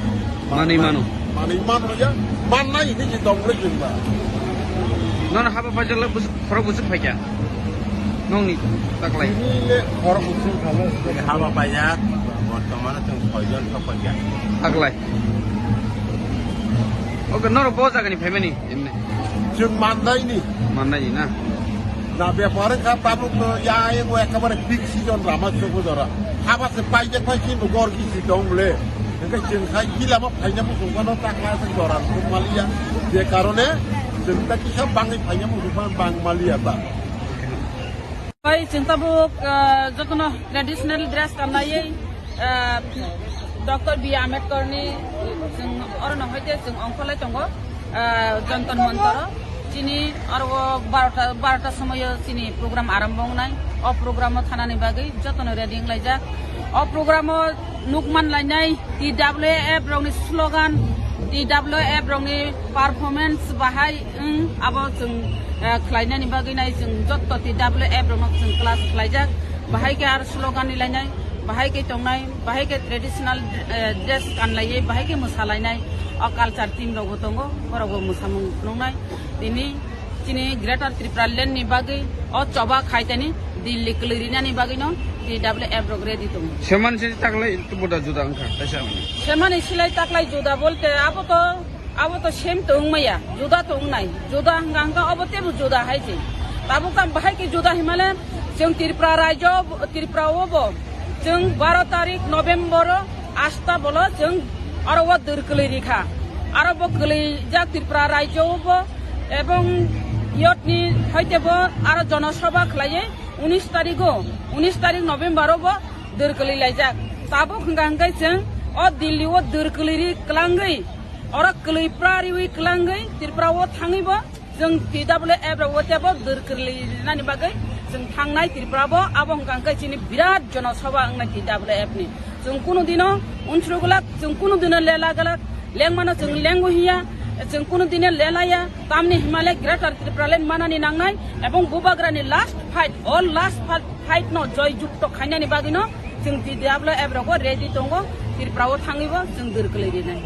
manwi mano. Manwi mano ya, mannai hinwi se tongmani chwng ba. Nono haba paijak le bwswk, khorok bwswk phaikha? Nokni taklai. Bini le khorok bwswk khala. Haba paijak, bortomano chwng soijon sok paikha. Taklai. Oke, norok bo jagani phaimani, emne? Chwng Mandaini. Mandaini na? Na bepar wngkha tabuk no ya ego ekabare peak season rama chukudora. Haba se paijak pai chini gor kisi tong le. Hwnkhe chwng khai gila ma phaina muchung phano takla se jora thum maliya. Je karone chwng ta kisa bangwi phaina muchung phano bang maliya ta. Bai chwng tabuk, ah, jotono traditional dress kanlaiwi, ah, Doctor B Ambedkar ni chwng orono hoite chwng ongkholai tongo, ah, Jantar Mantar o. Chini oro barota, barota somoyo chini program arambo wngnai. O program o thanani bagwi jotono ready wnglaijak. O program o nukman lainai T W F rokni slogan, T W F rokni performance bahai wng, abo chwng, eh, khlainani bagwi nai chwng jotto T W F rokno chwng class khlaijak, bahai khe aro slogan ni lainai, bahai khe tongnai, bahai khe traditional, eh, dress kanlaiwi, bahai khe mwsalainai. O culture team rok bo tongo, borok bo mwsamung nungnai. Tini chini Greater Tripura Land ni bagwi o choba khaitani Delhi kwlwi rinani bagwi no T W F rok ready tongo. Semani se taklai buda juda wngkha, kaisa wngkha. Semani silai taklai juda bolte abo to, abo to same to wngmaya, juda to wngnai. Juda hwnkha hwnkha obo tebo juda hai se. Tabuk tam bahai khe juda himale chwng Tripura rajyo, Tripura o bo chwng baro tarik November o asta bolo chwng aro o dwr kwlwi rikha. Aro bo kwlwijak Tripura rajyo o bo ebong yotni hoite bo aro jonosabha khlaiwi unis tarigo, unis tarik November o bo dwr kwlwi laijak. Tabuk hwnkha hwnkhe chwng o Delhi o dwr kwlwi ri kwlangwi, oro kwlwi pra riwi kwlangwi Tripura o thangwi bo chwng T W F rok o tebo dwr kwlwi rinani bagwi chwng thangnai Tripura bo, abo hwnkha hwnkhe chini birat jonosabha wngnai T W F ni. Chwng kunu dino unsuru glak, chwng kunu dino lela glak, lengmano chwng lengo hiya, chwng kunu dino lelaya, tamni himale Greater Tripura Land manani nangnai, ebong bubagrani last fight, all last fight, fight no joy jukto khainani bagwino chwng T W F rogo ready tongo, Tripura o thangwibo chwng dwr kwlwi rinai.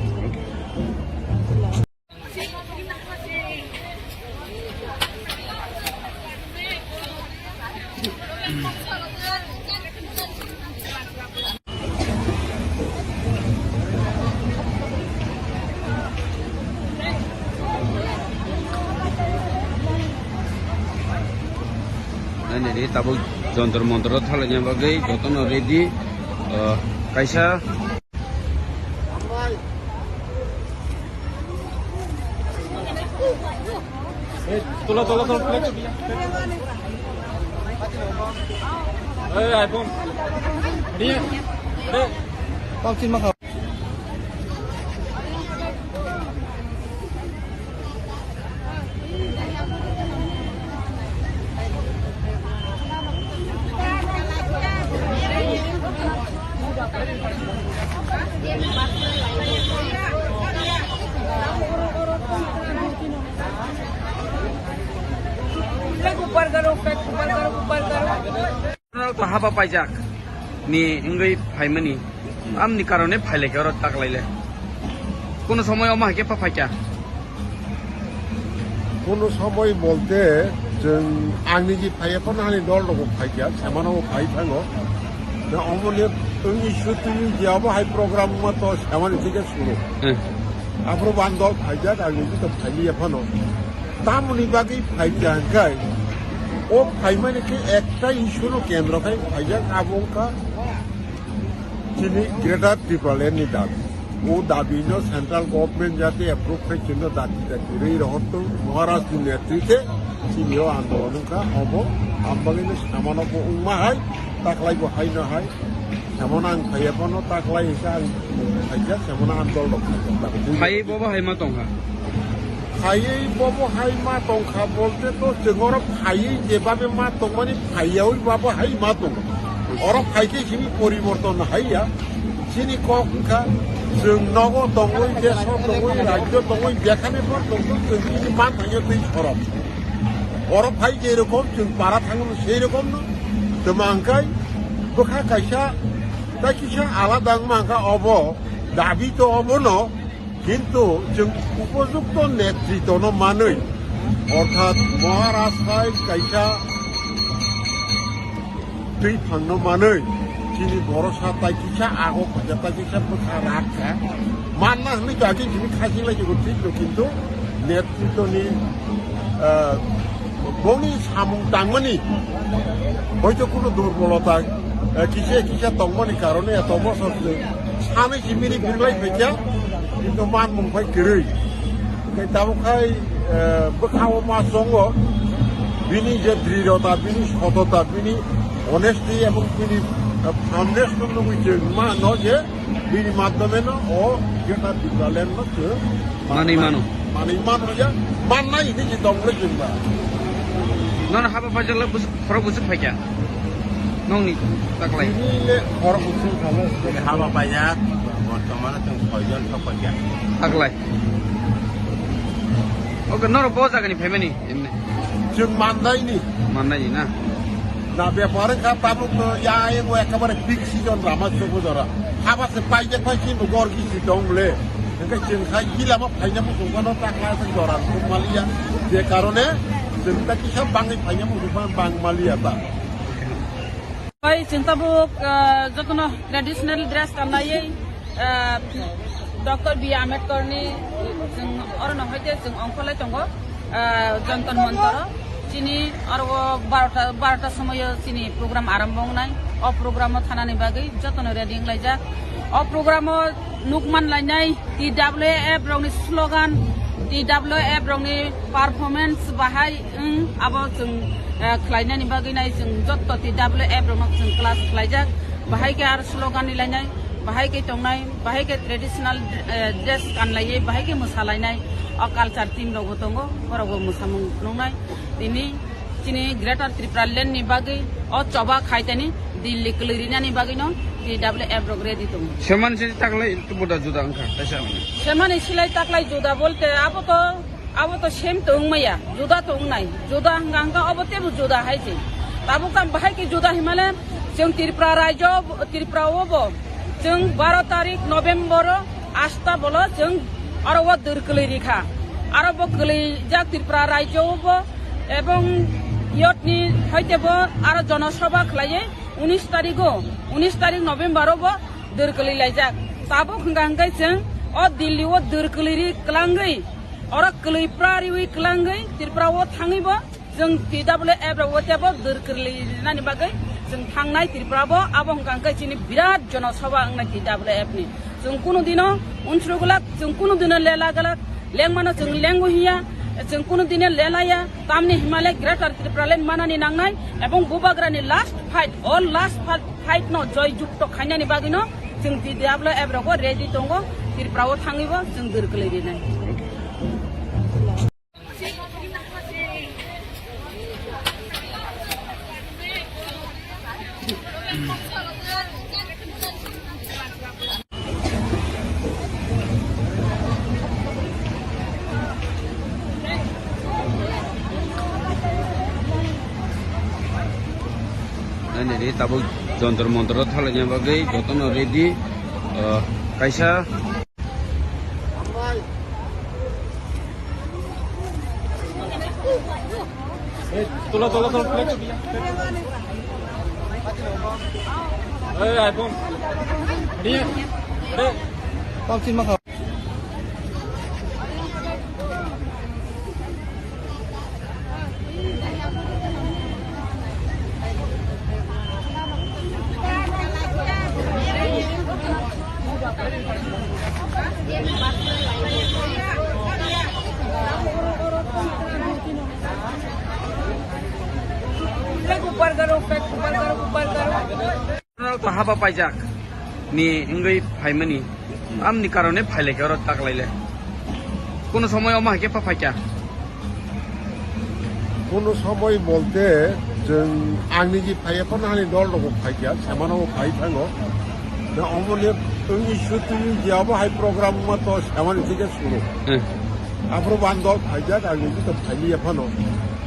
Nai nai di, tabuk jontor montor o thalaina bagwi jotono ready, o, kaisa. Tola, tola, tola, plate. Ei, iPhone. Ini ya. Ada. Flag upar karo, flag upar karo, upar karo. To haba paijak ni wngwi phaimani, amni karone phailaikha oro taklaile. Kuno somoy omo hai khe pha phaikha. Kuno somoy bolte chwng angni ji phaiya phano ani dol rok bo phaikha, samano bo phai thango. Na omoni wngwi sutwi je abo hai program ma to samani thike suru. Hmm. Aphuru ban dol phaijak, angni ji to phailiya phano. Tamoni bagwi phaikha hwnkhe, o phaimani khe ekta issue no kendro khai phaijak, abo wngkha chini Greater Tripura Land ni dabi. O dabi no central government jate approve khai chwngno dati dati rwi rohor tong, Maharaj ni netritwe chini o andolon wngkha, obo ambagwi no samano bo wngma hai, taklai bo hai no hai. Semon ang phaiya phano taklai hwnkhe ang phaikha, semon ang dol rok phaikha. Phaiwi bobo hai ma tongkha? Phaiwi bobo hai ma tongkha bolte to chwng oro phaiwi jebabe ma tongmani phaiyawi bobo hai ma tongo. Oro phaikhe simi poriborton haiya. Chini kok wngkha chwng nogo tongwi, deso tongwi, rajyo tongwi, jekhane pho tongthok chwng chini ma thangyo twi sorok. Oro phai je rokom chwng para thango sei rokom no. Tma hwnkhe bwkha kaisa, tai kisa alada wngma hwnkha obo, dabi to obono, kintu chwng upojukto netritwno manwi, orthat Maharaj hai kaisa twi phangno manwi, chini borosa tai kisa ago khaja, tai kisa bwkha rak kha. Manna hwnwi to agi chini khaching lai jagao thik no, kintu netritwni, ah, boni samung tangmani hoito kuno durbolota, ah, kisa kisa tongmani karone eto bosor se sanwi simi ni birlai phaikha, kintu manmung phai kwrwi. Tei tabuk khai, eh, bwkhao ma chongo, bini je drirota, bini sotota, bini honesty ebong bini, eh, firmness no nugwi chwng mano je bini madhyome no o Greater Tipraland no chwng manwi mano. Manwi mano ya, mannai hinwi je tongmani chwng ba. Nono haba paijak le bus-, khorok busuk phaikha. Nokni taklai. Bini le khorok busuk kha le. Haba paijak, bortomano chwng soijon sok paikha. Taklai. Oke, norok bo jagani phaimani, emne? Chwng Mandaini. Mandaini na? Na bepar wngkha tabuk to ya ego ekebare peak season rama chukudora. Haba se paijak pai chini gor gisi tong le. Hwnkhe chwng khai gilamo phaina muchungmano ta kha se jora thum maliya, je karone chwng ta kisa bangwi phaina muchungma bang maliya ta. Oi, chwng tabuk, ah, jotono traditional dress kanlaiwi, ah, Doctor B R Ambedkar ni chwng orono hoite chwng ongkholai tongo, ah, Jantar Mantar o. Chini oro barota, barota somoyo chini program arombo wngnai. O program o thanani bagwi jotono ready wnglaijak. O program o nukman lainai T W F rokni slogan, T W F rokni performance bahai wng, abo chwng, eh, khlainani bagwi nai chwng jotto T W F rokno chwng class khlaijak. Bahai khe aro slogan ni lainai, bahai khe tongnai, bahai khe traditional, eh, dress kanlaiwi, bahai khe mwsalainai. O culture team rokbo tongo, borokbo mwsamung nuknai. Tini chini Greater Tripura Land ni bagwi o choba khaitani Delhi kwlwi rinani bagwino T W F rok ready tongo. Seman se taklai buda juda wngkha, kaisa wngkha. Semani silai taklai juda bolte abo to, abo to same to wngmaya, juda to wngnai. Juda hwnkha hwnkha obo tebo juda hai se. Tabuk tam bahai khe juda himale chwng Tripura rajyo, Tripura o bo chwng baro tarik November o asta bolo chwng aro o dwr kwlwi rikha. Aro bo kwlwijak Tripura rajyo o bo ebong yotni hoite bo aro jonosabha khlaiwi unis tarigo, unis tarik November o bo dwr kwlwi laijak. Tabuk hwnkha hwnkhe chwng o Delhi o dwr kwlwi ri kwlangwi, oro kwlwi pra riwi kwlangwi Tripura o thangwi bo chwng T W F rok o tebo dwr kwlwi rinani bagwi chwng thangnai Tripura bo. Abo hwnkha hwnkhe chini birat jonosabha wngnai T W F ni. Chwng kunu dino unsuru glak, chwng kunu dino lela glak, lengmano chwng lengo hiya, chwng kunu dino lelaya, tamni himale Greater Tripura Land manani nangnai, ebong bubagrani last fight, all last fight, fight no joy jukto khainani bagwino chwng T W F rogo ready tongo, Tripura o thangwibo chwng dwr kwlwi rinai. Nini tabuk jontor montor o thalaina bagwi jotono ready, ah, kaisa. Tolo, tolo, tolo, plate. Eh, iPhone. Ready? Ready? Pop chin ma kha. Flag upar karo, flag upar karo, upar karo. Rok to haba paijak ni wngwi phaimani, amni karone phailai khe oro taklaile. Kuno somoy omo hai khe pha phaikha. Kuno somoy bolte chwng ang niji phaiya phano ani dol rok phaikha, semano phai thango. Na omo le wngwi sutwi je abo hai program ma to semani thike suru. Hmm. Aphuru ban dol phaijak, ang niji to phailiya phano.